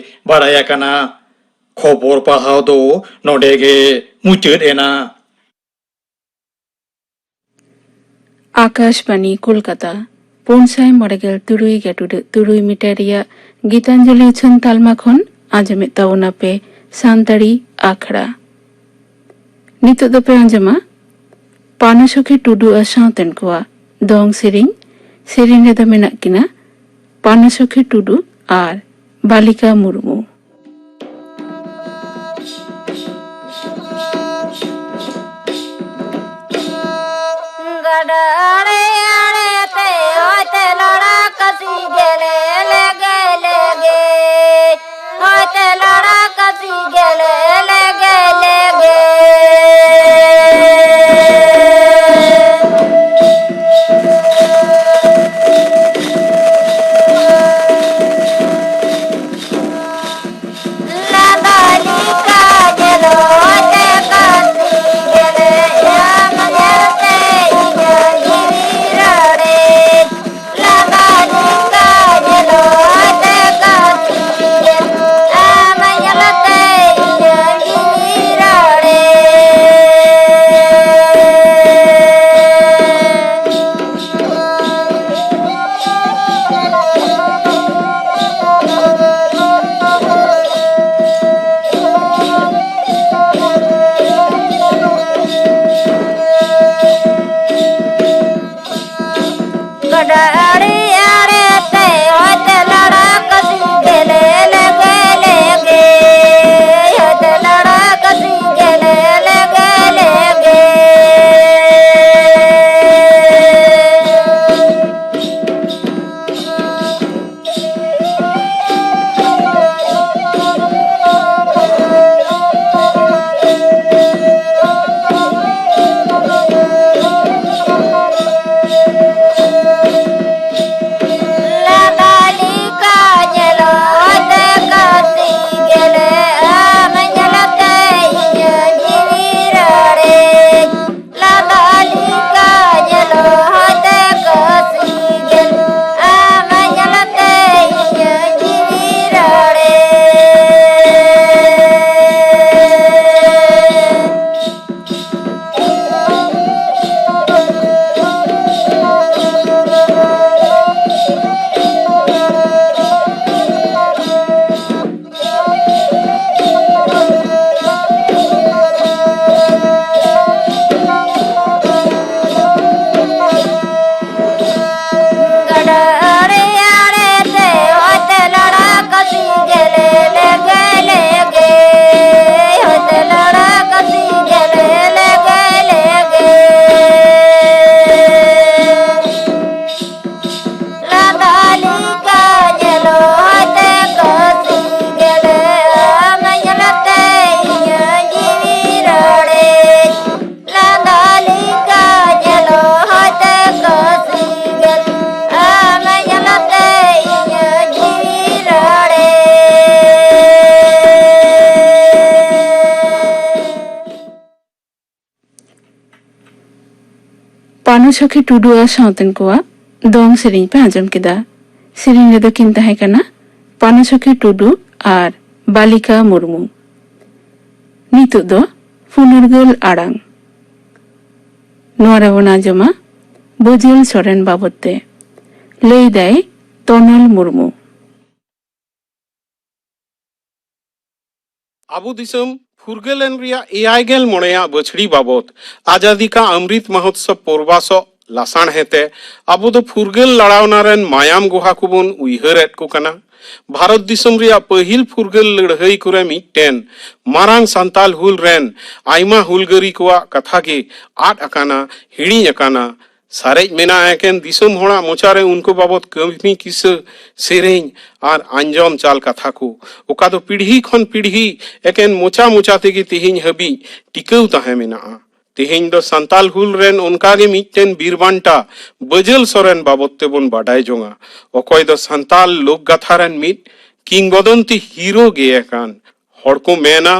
ᱵᱟᱲᱟᱭ ᱟᱠᱟᱱᱟ᱾ ᱠᱷᱚᱵᱚᱨ ᱯᱟᱲᱦᱟᱣ ᱫᱚ ᱱᱚᱰᱮ ᱜᱮ ᱢᱩᱪᱟᱹᱫ ᱮᱱᱟ᱾ ᱟᱠᱟᱥᱵᱟᱬᱤ ᱠᱳᱞᱠᱟᱛᱟ, ᱯᱩᱱ ᱥᱟᱭ ᱢᱚᱬᱮ ᱜᱮᱞ ᱛᱩᱨᱩᱭ ᱜᱮᱴᱩᱰᱟᱹᱜ ᱛᱩᱨᱩᱭ ᱢᱤᱴᱟᱨ ᱨᱮᱭᱟᱜ ᱜᱤᱛᱟᱧᱡᱚᱞᱤ ᱩᱪᱷᱟᱹᱱ ᱛᱟᱞᱢᱟ ᱠᱷᱚᱱ ᱟᱸᱡᱚᱢᱮᱫ ᱛᱟᱵᱚᱱᱟᱯᱮ ᱥᱟᱱᱛᱟᱲᱤ ᱟᱠᱷᱲᱟ᱾ ᱱᱤᱛᱚᱜ ᱫᱚᱯᱮ ᱟᱸᱡᱚᱢᱟ ᱯᱟᱱᱚᱥᱚᱠᱷᱤ ᱴᱩᱰᱩ ᱟᱨ ᱥᱟᱶᱛᱮᱱ ᱠᱚᱣᱟᱜ ᱫᱚᱝ ᱥᱮᱨᱮᱧ᱾ ᱥᱮᱨᱮᱧ ᱨᱮᱫᱚ ᱢᱮᱱᱟᱜ ᱠᱤᱱᱟ ᱯᱟᱱᱚᱥᱚᱠᱷᱤ ᱴᱩᱰᱩ ᱟᱨ ᱵᱟᱞᱤᱠᱟ ᱢᱩᱨᱢᱩ᱾ ᱜᱟᱰᱟ ᱟᱲᱮ ᱟᱲᱮ ᱛᱮ ᱦᱚᱭᱛᱮ ᱞᱟᱲᱟ ᱠᱟᱹᱥᱤ ᱜᱮᱞᱮ ᱞᱮᱜᱮ ᱞᱮᱜᱮ᱾ ᱦᱚᱭᱛᱮ ᱞᱟᱲᱟ ᱠᱟᱹᱥᱤ ᱜᱮᱞᱮ ᱞᱮᱜᱮ ᱞᱮᱜᱮ᱾ ᱜᱟᱰᱟ ᱟᱲᱮ ᱟᱲᱮ ᱛᱮ ᱦᱚᱭᱛᱮ ᱞᱟᱲᱟ ᱠᱟᱹᱥᱤ ᱜᱮᱞᱮ ᱞᱮᱜᱮ ᱞᱮᱜᱮ, ᱦᱚᱭᱛᱮ ᱞᱟᱲᱟ ᱠᱟᱹᱥᱤ ᱜᱮᱞᱮ ᱞᱮᱜᱮ ᱞᱮᱜᱮ᱾ ᱯᱟᱱᱚᱥᱚᱠᱷᱤ ᱴᱩᱰᱩ ᱟᱨ ᱥᱟᱶᱛᱮᱱ ᱠᱚᱣᱟᱜ ᱫᱚᱝ ᱥᱮᱨᱮᱧ ᱯᱮ ᱟᱸᱡᱚᱢ ᱠᱮᱫᱟ᱾ ᱥᱮᱨᱮᱧ ᱨᱮᱫᱚ ᱠᱤᱱ ᱛᱟᱦᱮᱸ ᱠᱟᱱᱟ ᱯᱟᱱᱚᱥᱚᱠᱷᱤ ᱴᱩᱰᱩ ᱟᱨ ᱵᱟᱞᱤᱠᱟ ᱢᱩᱨᱢᱩ᱾ ᱱᱤᱛᱚᱜ ᱫᱚ ᱯᱷᱩᱱᱩᱨᱜᱟᱹᱞ ᱟᱲᱟᱝ᱾ ᱱᱚᱣᱟ ᱨᱮᱵᱚᱱ ᱟᱸᱡᱚᱢᱟ ᱵᱟᱹᱡᱟᱹᱞ ᱥᱚᱨᱮᱱ ᱵᱟᱵᱚᱫ ᱛᱮ᱾ ᱞᱟᱹᱭ ᱫᱟᱭ ᱛᱚᱱᱚᱞ ᱢᱩᱨᱢᱩ᱾ ᱟᱵᱚ ᱫᱤᱥᱚᱢ ᱯᱷᱩᱨᱜᱟᱹᱞ ᱮᱱ ᱨᱮᱭᱟᱜ ᱮᱭᱟᱭ ᱜᱮᱞ ᱢᱚᱬᱮᱭᱟᱜ ᱵᱟᱹᱪᱷᱲᱤ ᱵᱟᱵᱚᱛ ᱟᱡᱟᱫᱤ ᱠᱟ ᱚᱢᱨᱤᱛ ᱢᱚᱦᱳᱛᱥᱚᱵ ᱯᱚᱨᱵᱟᱥᱚᱜ ᱞᱟᱥᱟᱬᱦᱮᱫ ᱛᱮ ᱟᱵᱚ ᱫᱚ ᱯᱷᱩᱨᱜᱟᱹᱞ ᱞᱟᱲᱟᱣᱱᱟ ᱨᱮᱱ ᱢᱟᱭᱟᱢ ᱜᱚᱦᱟ ᱠᱚᱵᱚᱱ ᱩᱭᱦᱟᱹᱨᱮᱫ ᱠᱚ ᱠᱟᱱᱟ᱾ ᱵᱷᱟᱨᱚᱛ ᱫᱤᱥᱚᱢ ᱨᱮᱭᱟᱜ ᱯᱟᱹᱦᱤᱞ ᱯᱷᱩᱨᱜᱟᱹᱞ ᱞᱟᱹᱲᱦᱟᱹᱭ ᱠᱚᱨᱮ ᱢᱤᱫᱴᱮᱱ ᱢᱟᱨᱟᱝ ᱥᱟᱱᱛᱟᱞ ᱦᱩᱞ ᱨᱮᱱ ᱟᱭᱢᱟ ᱦᱩᱞᱜᱟᱹᱨᱤ ᱠᱚᱣᱟᱜ ᱠᱟᱛᱷᱟ ᱜᱮ ᱟᱫ ᱟᱠᱟᱱᱟ, ᱦᱤᱲᱤᱧ ᱟᱠᱟᱱᱟ᱾ ᱥᱟᱨᱮᱡ ᱢᱮᱱᱟᱜᱼᱟ ᱮᱠᱮᱱ ᱫᱤᱥᱚᱢ ᱦᱚᱲᱟᱜ ᱢᱚᱪᱟ ᱨᱮ ᱩᱱᱠᱩ ᱵᱟᱵᱚᱛ ᱠᱟᱹᱦᱱᱤ, ᱠᱤᱥᱟᱹ, ᱥᱮᱨᱮᱧ ᱟᱨ ᱟᱸᱡᱚᱢ ᱪᱟᱞ ᱠᱟᱛᱷᱟ ᱠᱚ, ᱚᱠᱟ ᱫᱚ ᱯᱤᱲᱦᱤ ᱠᱷᱚᱱ ᱯᱤᱲᱦᱤ ᱮᱠᱮᱱ ᱢᱚᱪᱟ ᱢᱚᱪᱟ ᱛᱮᱜᱮ ᱛᱮᱦᱮᱧ ᱦᱟᱹᱵᱤᱡ ᱴᱤᱠᱟᱹᱣ ᱛᱟᱦᱮᱸ ᱢᱮᱱᱟᱜᱼᱟ᱾ ᱛᱮᱦᱮᱧ ᱫᱚ ᱥᱟᱱᱛᱟᱞ ᱦᱩᱞ ᱨᱮᱱ ᱚᱱᱠᱟ ᱜᱮ ᱢᱤᱫᱴᱮᱱ ᱵᱤᱨ ᱵᱟᱱᱴᱟ ᱵᱟᱹᱡᱟᱹᱞ ᱥᱚᱨᱮᱱ ᱵᱟᱵᱚᱛ ᱛᱮᱵᱚᱱ ᱵᱟᱰᱟᱭ ᱡᱚᱝᱟ, ᱚᱠᱚᱭ ᱫᱚ ᱥᱟᱱᱛᱟᱞ ᱞᱳᱠ ᱜᱟᱛᱷᱟ ᱨᱮᱱ ᱢᱤᱫ ᱠᱤᱝᱵᱚᱫᱚᱱᱛᱤ ᱦᱤᱨᱳ ᱜᱮ ᱠᱟᱱ᱾ ᱦᱚᱲ ᱠᱚ ᱢᱮᱱᱟ,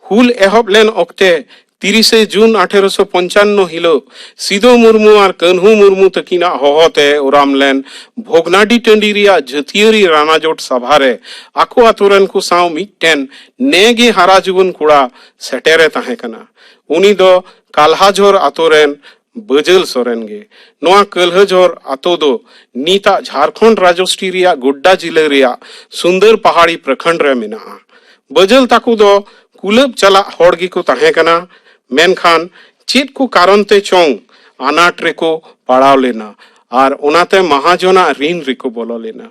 ᱦᱩᱞ ᱮᱦᱚᱵ ᱞᱮᱱ ᱚᱠᱛᱮ ᱛᱤᱨᱤᱥᱮ ᱡᱩᱱ ᱟᱴᱷᱮᱨᱚᱥᱚ ᱯᱚᱧᱪᱟᱱᱱᱚ ᱦᱤᱞᱳᱜ ᱥᱤᱫᱚ ᱢᱩᱨᱢᱩ ᱟᱨ ᱠᱟᱹᱱᱦᱩ ᱢᱩᱨᱢᱩ ᱛᱟᱹᱠᱤᱱᱟᱜ ᱦᱚᱦᱚᱛᱮ ᱚᱨᱟᱢ ᱞᱮᱱ ᱵᱷᱚᱜᱽᱱᱟᱰᱤ ᱴᱟᱺᱰᱤ ᱨᱮᱭᱟᱜ ᱡᱟᱹᱛᱤᱭᱟᱹᱨᱤ ᱨᱟᱱᱟᱡᱚᱴ ᱥᱟᱵᱷᱟ ᱨᱮ ᱟᱠᱚ ᱟᱛᱳ ᱨᱮᱱ ᱠᱚ ᱥᱟᱶ ᱢᱤᱫᱴᱮᱱ ᱱᱮ ᱜᱮ ᱦᱟᱨᱟ ᱡᱩᱣᱟᱹᱱ ᱠᱚᱲᱟ ᱥᱮᱴᱮᱨᱮ ᱛᱟᱦᱮᱸ ᱠᱟᱱᱟ᱾ ᱩᱱᱤ ᱫᱚ ᱠᱟᱞᱦᱟᱡᱷᱚᱨ ᱟᱛᱳ ᱨᱮᱱ ᱵᱟᱹᱡᱟᱹᱞ ᱥᱚᱨᱮᱱ ᱜᱮ᱾ ᱱᱚᱣᱟ ᱠᱟᱞᱦᱟᱡᱷᱚᱨ ᱟᱛᱳ ᱫᱚ ᱱᱤᱛᱟᱜ ᱡᱷᱟᱲᱠᱷᱚᱸᱰ ᱨᱟᱡᱚᱥᱴᱨᱤ ᱨᱮᱭᱟᱜ ᱜᱳᱰᱰᱟ ᱡᱤᱞᱟᱹ ᱨᱮᱭᱟᱜ ᱥᱩᱱᱫᱚᱨ ᱯᱟᱦᱟᱲᱤ ᱯᱨᱚᱠᱷᱚᱸᱰ ᱨᱮ ᱢᱮᱱᱟᱜᱼᱟ᱾ ᱵᱟᱹᱡᱟᱹᱞ ᱛᱟᱠᱚ ᱫᱚ ᱠᱩᱞᱟᱹᱵ ᱪᱟᱞᱟᱜ ᱦᱚᱲ ᱜᱮᱠᱚ ᱛᱟᱦᱮᱸ ᱠᱟᱱᱟ, ᱢᱮᱱᱠᱷᱟᱱ ᱪᱮᱫ ᱠᱚ ᱠᱟᱨᱚᱱ ᱛᱮ ᱪᱚᱝ ᱟᱱᱟᱴ ᱨᱮᱠᱚ ᱯᱟᱲᱟᱣ ᱞᱮᱱᱟ ᱟᱨ ᱚᱱᱟᱛᱮ ᱢᱟᱦᱟᱡᱚᱱᱟᱜ ᱨᱤᱱ ᱨᱮᱠᱚ ᱵᱚᱞᱚ ᱞᱮᱱᱟ᱾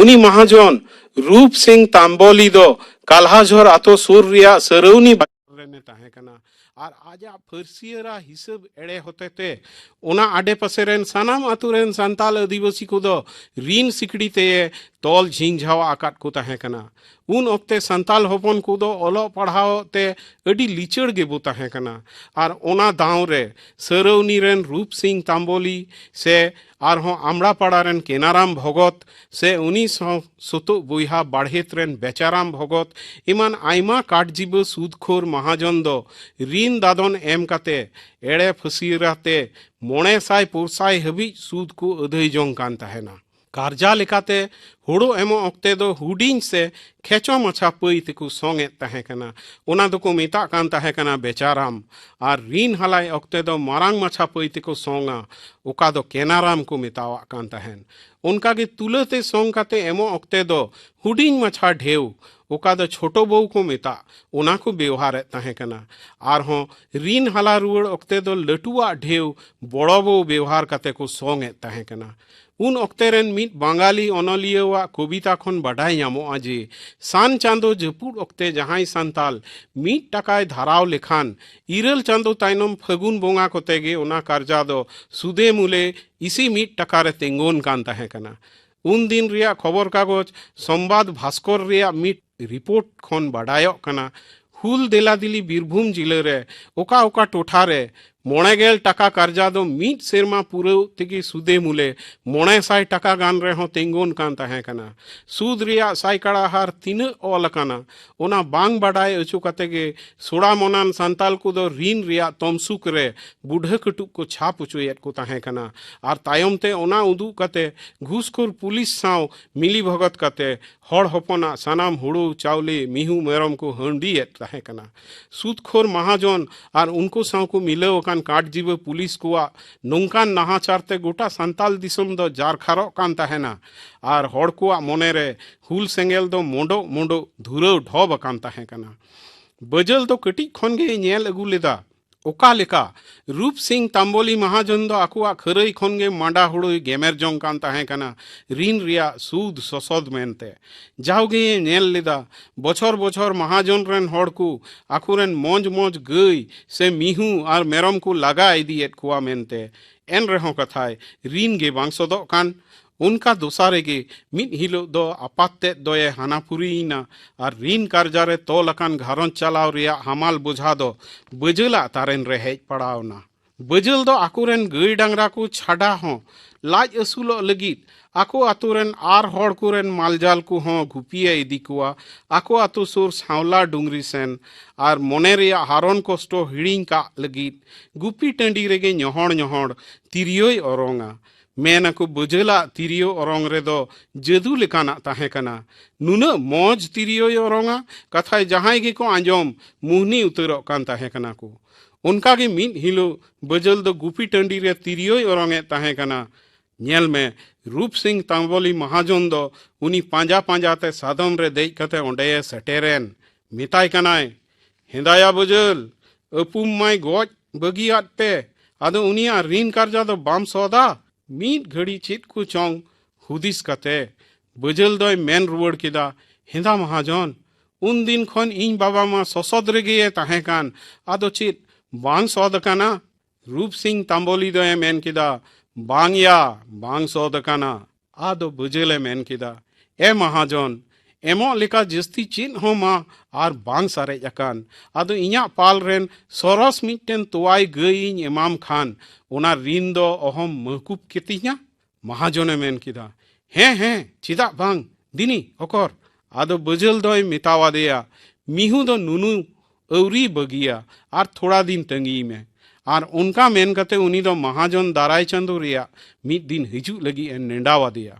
ᱩᱱᱤ ᱢᱟᱦᱟᱡᱚᱱ ᱨᱩᱯ ᱥᱤᱝ ᱛᱟᱢᱵᱚᱞᱤ ᱫᱚ ᱠᱟᱞᱦᱟᱡᱷᱚᱨ ᱟᱛᱳ ᱥᱩᱨ ᱨᱮᱭᱟᱜ ᱥᱟᱹᱨᱟᱹᱣᱱᱤ ᱵᱟᱡᱟᱨ ᱨᱮᱱᱮ ᱛᱟᱦᱮᱸ ᱠᱟᱱᱟ ᱟᱨ ᱟᱡᱟᱜ ᱯᱷᱟᱹᱨᱥᱤᱭᱟᱹᱨᱟ ᱦᱤᱥᱟᱹᱵ ᱮᱲᱮ ᱦᱚᱛᱮᱛᱮ ᱚᱱᱟ ᱟᱰᱮᱯᱟᱥᱮ ᱨᱮᱱ ᱥᱟᱱᱟᱢ ᱟᱛᱳ ᱨᱮᱱ ᱥᱟᱱᱛᱟᱞ ᱟᱹᱫᱤᱵᱟᱹᱥᱤ ᱠᱚᱫᱚ ᱨᱤᱱ ᱥᱤᱠᱲᱤ ᱛᱮᱭᱮ ᱛᱚᱞ ᱡᱷᱤᱸᱡᱷᱟᱣ ᱟᱠᱟᱫ ᱠᱚ ᱛᱟᱦᱮᱸ ᱠᱟᱱᱟ᱾ ᱩᱱ ᱚᱠᱛᱮ ᱥᱟᱱᱛᱟᱞ ᱦᱚᱯᱚᱱ ᱠᱚᱫᱚ ᱚᱞᱚᱜ ᱯᱟᱲᱦᱟᱣ ᱛᱮ ᱟᱹᱰᱤ ᱞᱤᱪᱟᱹᱲ ᱜᱮᱵᱚ ᱛᱟᱦᱮᱸ ᱠᱟᱱᱟ᱾ ᱟᱨ ᱚᱱᱟ ᱫᱟᱣ ᱨᱮ ᱥᱟᱹᱨᱟᱹᱣᱱᱤ ᱨᱮᱱ ᱨᱩᱯ ᱥᱤᱝ ᱛᱟᱢᱵᱚᱞᱤ ᱥᱮ ᱟᱨᱦᱚᱸ ᱟᱢᱲᱟᱯᱟᱲᱟ ᱨᱮᱱ ᱠᱮᱱᱟᱨᱟᱢ ᱵᱷᱚᱜᱚᱛ ᱥᱮ ᱩᱱᱤ ᱥᱟᱶ ᱥᱩᱛᱩᱜ ᱵᱚᱭᱦᱟ ᱵᱟᱲᱦᱮᱛ ᱨᱮᱱ ᱵᱮᱪᱟᱨᱟᱢ ᱵᱷᱚᱜᱚᱛ ᱮᱢᱟᱱ ᱟᱭᱢᱟ ᱠᱟᱴᱡᱤᱵᱟᱹ ᱥᱩᱫᱽᱠᱷᱳᱨ ᱢᱟᱦᱟᱡᱚᱱ ᱫᱚ ᱨᱤᱱ ᱫᱟᱫᱚᱱ ᱮᱢ ᱠᱟᱛᱮ ᱮᱲᱮ ᱯᱷᱟᱹᱥᱤᱨᱟᱛᱮ ᱢᱚᱬᱮ ᱥᱟᱭ ᱯᱩᱨᱥᱟᱭ ᱦᱟᱹᱵᱤᱡ ᱥᱩᱫᱽ ᱠᱚ ᱟᱹᱫᱟᱹᱭ ᱡᱚᱝ ᱠᱟᱱ ᱛᱟᱦᱮᱱᱟ᱾ ᱠᱟᱨᱡᱟ ᱞᱮᱠᱟᱛᱮ ᱦᱳᱲᱳ ᱮᱢᱚᱜ ᱚᱠᱛᱮ ᱫᱚ ᱦᱩᱰᱤᱧ ᱥᱮ ᱠᱷᱮᱪᱚ ᱢᱟᱪᱷᱟ ᱯᱟᱹᱭ ᱛᱮᱠᱚ ᱥᱚᱝ ᱮᱫ ᱛᱟᱦᱮᱸ ᱠᱟᱱᱟ᱾ ᱚᱱᱟ ᱫᱚᱠᱚ ᱢᱮᱛᱟᱜ ᱠᱟᱱ ᱛᱟᱦᱮᱸ ᱠᱟᱱᱟ ᱵᱮᱪᱟᱨᱟᱢ᱾ ᱟᱨ ᱨᱤᱱ ᱦᱟᱞᱟᱭ ᱚᱠᱛᱮ ᱫᱚ ᱢᱟᱨᱟᱝ ᱢᱟᱪᱷᱟ ᱯᱟᱹᱭ ᱛᱮᱠᱚ ᱥᱚᱝᱟ, ᱚᱠᱟ ᱫᱚ ᱠᱮᱱᱟᱨᱟᱢ ᱠᱚ ᱢᱮᱛᱟᱣᱟᱜ ᱠᱟᱱ ᱛᱟᱦᱮᱸᱱ᱾ ᱚᱱᱠᱟᱜᱮ ᱛᱩᱞᱟᱹᱛᱮ ᱥᱚᱝ ᱠᱟᱛᱮ ᱮᱢᱚᱜ ᱚᱠᱛᱮ ᱫᱚ ᱦᱩᱰᱤᱧ ᱢᱟᱪᱷᱟ ᱰᱷᱮᱣ, ᱚᱠᱟ ᱫᱚ ᱪᱷᱳᱴᱳ ᱵᱚᱣ ᱠᱚ ᱢᱮᱛᱟᱜ, ᱚᱱᱟ ᱠᱚ ᱵᱮᱣᱦᱟᱨᱮᱫ ᱛᱟᱦᱮᱸ ᱠᱟᱱᱟ᱾ ᱟᱨᱦᱚᱸ ᱨᱤᱱ ᱦᱟᱞᱟ ᱨᱩᱣᱟᱹᱲ ᱚᱠᱛᱮ ᱫᱚ ᱞᱟᱹᱴᱩᱣᱟᱜ ᱰᱷᱮᱣ ᱵᱚᱲᱚ ᱵᱚᱣ ᱵᱮᱣᱦᱟᱨ ᱠᱟᱛᱮ ᱠᱚ ᱥᱚᱝ ᱮᱫ ᱛᱟᱦᱮᱸ ᱠᱟᱱᱟ᱾ ᱩᱱ ᱚᱠᱛᱮ ᱨᱮᱱ ᱢᱤᱫ ᱵᱟᱝᱜᱟᱞᱤ ᱚᱱᱚᱞᱤᱭᱟᱹᱣᱟᱜ ᱠᱚᱵᱤᱛᱟ ᱠᱷᱚᱱ ᱵᱟᱰᱟᱭ ᱧᱟᱢᱚᱜᱼᱟ ᱡᱮ ᱥᱟᱱ ᱪᱟᱸᱫᱚ ᱡᱟᱹᱯᱩᱫ ᱚᱠᱛᱮ ᱡᱟᱦᱟᱸᱭ ᱥᱟᱱᱛᱟᱞ ᱢᱤᱫ ᱴᱟᱠᱟᱭ ᱫᱷᱟᱨᱟᱣ ᱞᱮᱠᱷᱟᱱ ᱤᱨᱟᱹᱞ ᱪᱟᱸᱫᱚ ᱛᱟᱭᱱᱚᱢ ᱯᱷᱟᱹᱜᱩᱱ ᱵᱚᱸᱜᱟ ᱠᱚᱛᱮ ᱜᱮ ᱚᱱᱟ ᱠᱟᱨᱡᱟ ᱫᱚ ᱥᱩᱫᱮ ᱢᱩᱞᱮ ᱤᱥᱤ ᱢᱤᱫ ᱴᱟᱠᱟ ᱨᱮ ᱛᱤᱸᱜᱩᱱ ᱠᱟᱱ ᱛᱟᱦᱮᱸ ᱠᱟᱱᱟ᱾ ᱩᱱ ᱫᱤᱱ ᱨᱮᱭᱟᱜ ᱠᱷᱚᱵᱚᱨ ᱠᱟᱜᱚᱡᱽ ᱥᱚᱢᱵᱟᱫ ᱵᱷᱟᱥᱠᱚᱨ ᱨᱮᱭᱟᱜ ᱢᱤᱫ ᱨᱤᱯᱳᱨᱴ ᱠᱷᱚᱱ ᱵᱟᱰᱟᱭᱚᱜ ᱠᱟᱱᱟ, ᱦᱩᱞ ᱫᱮᱞᱟᱫᱤᱞᱤ ᱵᱤᱨᱵᱷᱩᱢ ᱡᱤᱞᱟᱹ ᱨᱮ ᱚᱠᱟ ᱚᱠᱟ ᱴᱚᱴᱷᱟ ᱨᱮ ᱢᱚᱬᱮ ᱜᱮᱞ ᱴᱟᱠᱟ ᱠᱟᱨᱡᱟ ᱫᱚ ᱢᱤᱫ ᱥᱮᱨᱢᱟ ᱯᱩᱨᱟᱹᱣ ᱛᱮᱜᱮ ᱥᱩᱫᱮ ᱢᱩᱞᱮ ᱢᱚᱬᱮ ᱥᱟᱭ ᱴᱟᱠᱟ ᱜᱟᱱ ᱨᱮᱦᱚᱸ ᱛᱤᱸᱜᱩᱱ ᱠᱟᱱ ᱛᱟᱦᱮᱸ ᱠᱟᱱᱟ᱾ ᱥᱩᱫ ᱨᱮᱭᱟᱜ ᱥᱟᱭᱠᱟᱲᱟ ᱦᱟᱨ ᱛᱤᱱᱟᱹᱜ ᱚᱞ ᱟᱠᱟᱱᱟ, ᱚᱱᱟ ᱵᱟᱝ ᱵᱟᱰᱟᱭ ᱚᱪᱚ ᱠᱟᱛᱮ ᱜᱮ ᱥᱚᱲᱟᱢᱚᱱᱟᱱ ᱥᱟᱱᱛᱟᱞ ᱠᱚᱫᱚ ᱨᱤᱱ ᱨᱮᱭᱟᱜ ᱛᱚᱢᱥᱩᱠ ᱨᱮ ᱵᱩᱰᱷᱟᱹ ᱠᱟᱹᱴᱩᱵ ᱠᱚ ᱪᱷᱟᱯ ᱚᱪᱚᱭᱮᱫ ᱠᱚ ᱛᱟᱦᱮᱸ ᱠᱟᱱᱟ᱾ ᱟᱨ ᱛᱟᱭᱚᱢ ᱛᱮ ᱚᱱᱟ ᱩᱫᱩᱜ ᱠᱟᱛᱮ ᱜᱷᱩᱥᱠᱷᱳᱨ ᱯᱩᱞᱤᱥ ᱥᱟᱶ ᱢᱤᱞᱤ ᱵᱷᱚᱜᱚᱛ ᱠᱟᱛᱮ ᱦᱚᱲ ᱦᱚᱯᱚᱱᱟᱜ ᱥᱟᱱᱟᱢ ᱦᱩᱲᱩ, ᱪᱟᱣᱞᱮ, ᱢᱤᱦᱩ, ᱢᱮᱨᱚᱢ ᱠᱚ ᱦᱟᱺᱰᱤᱭᱮᱫ ᱛᱟᱦᱮᱸ ᱠᱟᱱᱟ᱾ ᱥᱩᱫᱽᱠᱷᱳᱨ ᱢᱟᱦᱟᱡᱚᱱ ᱟᱨ ᱩᱱᱠᱩ ᱥᱟᱶ ᱠᱚ ᱢᱤᱞᱟᱹᱣ ᱟᱠᱟᱱ ᱠᱟᱴᱡᱤᱵᱟᱹ ᱯᱩᱞᱤᱥ ᱠᱚᱣᱟᱜ ᱱᱚᱝᱠᱟᱱ ᱱᱟᱦᱟᱪᱟᱨ ᱛᱮ ᱜᱚᱴᱟ ᱥᱟᱱᱛᱟᱞ ᱫᱤᱥᱚᱢ ᱫᱚ ᱡᱟᱨᱠᱷᱟᱨᱚᱜ ᱠᱟᱱ ᱛᱟᱦᱮᱱᱟ᱾ ᱟᱨ ᱦᱚᱲ ᱠᱚᱣᱟᱜ ᱢᱚᱱᱮ ᱨᱮ ᱦᱩᱞ ᱥᱮᱸᱜᱮᱞ ᱫᱚ ᱢᱚᱸᱰᱚᱜ ᱢᱚᱸᱰᱚᱜ ᱫᱷᱩᱨᱟᱹᱣ ᱰᱷᱚᱵ ᱟᱠᱟᱱ ᱛᱟᱦᱮᱸ ᱠᱟᱱᱟ᱾ ᱵᱟᱹᱡᱟᱹᱞ ᱫᱚ ᱠᱟᱹᱴᱤᱡ ᱠᱷᱚᱱ ᱜᱮᱭ ᱧᱮᱞ ᱟᱹᱜᱩ ᱞᱮᱫᱟ᱾ ᱚᱠᱟ ᱞᱮᱠᱟ ᱨᱩᱯ ᱥᱤᱝ ᱛᱟᱢᱵᱚᱞᱤ ᱢᱟᱦᱟᱡᱚᱱ ᱫᱚ ᱟᱠᱚᱣᱟᱜ ᱠᱷᱟᱹᱨᱟᱹᱭ ᱠᱷᱚᱱ ᱜᱮ ᱢᱟᱸᱰᱟ ᱦᱩᱲᱩᱭ ᱜᱮᱢᱮᱨ ᱡᱚᱝ ᱠᱟᱱ ᱛᱟᱦᱮᱸ ᱠᱟᱱᱟ, ᱨᱤᱱ ᱨᱮᱭᱟᱜ ᱥᱩᱫ ᱥᱚᱥᱚᱫ ᱢᱮᱱᱛᱮ᱾ ᱡᱟᱣᱜᱮ ᱧᱮᱞ ᱞᱮᱫᱟ, ᱵᱚᱪᱷᱚᱨ ᱵᱚᱪᱷᱚᱨ ᱢᱟᱦᱟᱡᱚᱱ ᱨᱮᱱ ᱦᱚᱲ ᱠᱚ ᱟᱠᱚᱨᱮᱱ ᱢᱚᱸᱡᱽ ᱢᱚᱸᱡᱽ ᱜᱟᱹᱭ ᱥᱮ ᱢᱤᱦᱩ ᱟᱨ ᱢᱮᱨᱚᱢ ᱠᱚ ᱞᱟᱜᱟ ᱤᱫᱤᱭᱮᱫ ᱠᱚᱣᱟ ᱢᱮᱱᱛᱮ᱾ ᱮᱱ ᱨᱮᱦᱚᱸ ᱠᱟᱛᱷᱟᱭ ᱨᱤᱱ ᱜᱮ ᱵᱟᱝ ᱥᱚᱫᱚᱜ ᱠᱟᱱ᱾ ᱚᱱᱠᱟ ᱫᱚᱥᱟ ᱨᱮᱜᱮ ᱢᱤᱫ ᱦᱤᱞᱳᱜ ᱫᱚ ᱟᱯᱟᱛ ᱛᱮᱫ ᱫᱚᱭᱮ ᱦᱟᱱᱟᱯᱩᱨᱤᱭᱮᱱᱟ ᱟᱨ ᱨᱤᱱ ᱠᱟᱨᱡᱟ ᱨᱮ ᱛᱚᱞ ᱟᱠᱟᱱ ᱜᱷᱟᱨᱚᱸᱡᱽ ᱪᱟᱞᱟᱣ ᱨᱮᱭᱟᱜ ᱦᱟᱢᱟᱞ ᱵᱚᱡᱷᱟ ᱫᱚ ᱵᱟᱹᱡᱟᱹᱞᱟᱜ ᱛᱟᱨᱮᱱ ᱨᱮ ᱦᱮᱡ ᱯᱟᱲᱟᱣ ᱮᱱᱟ᱾ ᱵᱟᱹᱡᱟᱹᱞ ᱫᱚ ᱟᱠᱚᱨᱮᱱ ᱜᱟᱹᱭ ᱰᱟᱝᱨᱟ ᱠᱚ ᱪᱷᱟᱰᱟ ᱦᱚᱸ ᱞᱟᱡ ᱟᱹᱥᱩᱞᱚᱜ ᱞᱟᱹᱜᱤᱫ ᱟᱠᱚ ᱟᱛᱳ ᱨᱮᱱ ᱟᱨ ᱦᱚᱲ ᱠᱚᱨᱮᱱ ᱢᱟᱞᱡᱟᱞ ᱠᱚᱦᱚᱸ ᱜᱩᱯᱤᱭᱮ ᱤᱫᱤ ᱠᱚᱣᱟ᱾ ᱟᱠᱚ ᱟᱛᱳ ᱥᱩᱨ ᱥᱟᱶᱞᱟ ᱰᱩᱝᱨᱤ ᱥᱮᱱ ᱟᱨ ᱢᱚᱱᱮ ᱨᱮᱭᱟᱜ ᱦᱟᱨᱚᱱ ᱠᱚᱥᱴᱚ ᱦᱤᱲᱤᱧ ᱠᱟᱜ ᱞᱟᱹᱜᱤᱫ ᱜᱩᱯᱤ ᱴᱟᱺᱰᱤ ᱨᱮᱜᱮ ᱧᱚᱦᱚᱲ ᱧᱚᱦᱚᱲ ᱛᱤᱨᱭᱳᱭ ᱚᱨᱚᱝᱟ᱾ ᱢᱮᱱ ᱟᱠᱚ ᱵᱟᱹᱡᱟᱹᱞᱟᱜ ᱛᱤᱨᱭᱳ ᱚᱨᱚᱝ ᱨᱮᱫᱚ ᱡᱟᱹᱫᱩ ᱞᱮᱠᱟᱱᱟᱜ ᱛᱟᱦᱮᱸ ᱠᱟᱱᱟ᱾ ᱱᱩᱱᱟᱹᱜ ᱢᱚᱡᱽ ᱛᱤᱨᱭᱳᱭ ᱚᱨᱚᱝᱟ, ᱠᱟᱛᱷᱟᱭ ᱡᱟᱦᱟᱸᱭ ᱜᱮᱠᱚ ᱟᱸᱡᱚᱢ ᱢᱩᱦᱱᱤ ᱩᱛᱟᱹᱨᱚᱜ ᱠᱟᱱ ᱛᱟᱦᱮᱸ ᱠᱟᱱᱟ ᱠᱚ᱾ ᱚᱱᱠᱟ ᱜᱮ ᱢᱤᱫ ᱦᱤᱞᱳᱜ ᱵᱟᱹᱡᱟᱹᱞ ᱫᱚ ᱜᱩᱯᱤ ᱴᱟᱺᱰᱤ ᱨᱮ ᱛᱤᱨᱭᱳᱭ ᱚᱨᱚᱝ ᱮᱫ ᱛᱟᱦᱮᱸ ᱠᱟᱱᱟ᱾ ᱧᱮᱞ ᱢᱮ, ᱨᱩᱯ ᱥᱤᱝ ᱛᱟᱢᱵᱚᱞᱤ ᱢᱟᱦᱟᱡᱚᱱ ᱫᱚ ᱩᱱᱤ ᱯᱟᱸᱡᱟ ᱯᱟᱸᱡᱟ ᱛᱮ ᱥᱟᱫᱚᱢ ᱨᱮ ᱫᱮᱡ ᱠᱟᱛᱮ ᱚᱸᱰᱮᱭᱮ ᱥᱮᱴᱮᱨᱮᱱ᱾ ᱢᱮᱛᱟᱭ ᱠᱟᱱᱟᱭ, "ᱦᱮᱸᱫᱟᱭᱟ ᱵᱟᱹᱡᱟᱹᱞ, ᱟᱹᱯᱩᱢ ᱢᱟᱭ ᱜᱚᱡ ᱵᱟᱹᱜᱤᱭᱟᱫ ᱯᱮ, ᱟᱫᱚ ᱩᱱᱤᱭᱟᱜ ᱨᱤᱱ ᱠᱟᱨᱡᱟ ᱫᱚ ᱵᱟᱢ ᱥᱚᱫᱟ?" ᱢᱤᱫ ᱜᱷᱟᱹᱲᱤ ᱪᱮᱫ ᱠᱚ ᱪᱚᱝ ᱦᱩᱫᱤᱥ ᱠᱟᱛᱮ ᱵᱟᱹᱡᱟᱹᱞ ᱫᱚᱭ ᱢᱮᱱ ᱨᱩᱣᱟᱹᱲ ᱠᱮᱫᱟ, "ᱦᱮᱸᱫᱟ ᱢᱟᱦᱟᱡᱚᱱ, ᱩᱱᱫᱤᱱ ᱠᱷᱚᱱ ᱤᱧ ᱵᱟᱵᱟ ᱢᱟ ᱥᱚᱥᱚᱫ ᱨᱮᱜᱮᱭᱮ ᱛᱟᱦᱮᱸ ᱠᱟᱱ, ᱟᱫᱚ ᱪᱮᱫ ᱵᱟᱝ ᱥᱚᱫ ᱟᱠᱟᱱᱟ?" ᱨᱩᱯ ᱥᱤᱝ ᱛᱟᱢᱵᱚᱞᱤ ᱫᱚᱭ ᱢᱮᱱ ᱠᱮᱫᱟ, "ᱵᱟᱝ ᱭᱟ, ᱵᱟᱝ ᱥᱚᱫ ᱟᱠᱟᱱᱟ᱾ ᱟᱫᱚ ᱵᱟᱹᱡᱟᱹᱞᱮ ᱢᱮᱱ ᱠᱮᱫᱟ, ᱮ ᱢᱟᱦᱟᱡᱚᱱ, ᱮᱢᱚᱜ ᱞᱮᱠᱟ ᱡᱟᱹᱥᱛᱤ ᱪᱮᱫ ᱦᱚᱸ ᱢᱟ ᱟᱨ ᱵᱟᱝ ᱥᱟᱨᱮᱡ ᱟᱠᱟᱱ᱾ ᱟᱫᱚ ᱤᱧᱟᱜ ᱯᱟᱞ ᱨᱮᱱ ᱥᱚᱨᱚᱥ ᱢᱤᱫᱴᱮᱱ ᱛᱚᱣᱟᱭ ᱜᱟᱹᱭ ᱤᱧ ᱮᱢᱟᱢ ᱠᱷᱟᱱ, ᱚᱱᱟ ᱨᱤᱱ ᱫᱚ ᱚᱦᱚᱢ ᱢᱟᱹᱠᱩᱵ ᱠᱮᱛᱤᱧᱟ?" ᱢᱟᱦᱟᱡᱚᱱᱮ ᱢᱮᱱ ᱠᱮᱫᱟ, "ᱦᱮᱸ, ᱦᱮᱸ, ᱪᱮᱫᱟᱜ ᱵᱟᱝ? ᱫᱤᱱᱤ, ᱚᱠᱚᱨ?" ᱟᱫᱚ ᱵᱟᱹᱡᱟᱹᱞ ᱫᱚᱭ ᱢᱮᱛᱟᱣᱟᱫᱮᱭᱟ, "ᱢᱤᱦᱩ ᱫᱚ ᱱᱩᱱᱩ ᱟᱹᱣᱨᱤ ᱵᱟᱹᱜᱤᱭᱟ, ᱟᱨ ᱛᱷᱚᱲᱟ ᱫᱤᱱ ᱛᱟᱺᱜᱤᱭ ᱢᱮ, ᱟᱨ ᱚᱱᱠᱟ ᱢᱮᱱ ᱠᱟᱛᱮ ᱩᱱᱤ ᱫᱚ ᱢᱟᱦᱟᱡᱚᱱ ᱫᱟᱨᱟᱭ ᱪᱟᱸᱫᱳ ᱨᱮᱭᱟᱜ ᱢᱤᱫ ᱫᱤᱱ ᱦᱤᱡᱩᱜ ᱞᱟᱹᱜᱤᱫ ᱮ ᱱᱮᱰᱟᱣᱟᱫᱮᱭᱟ᱾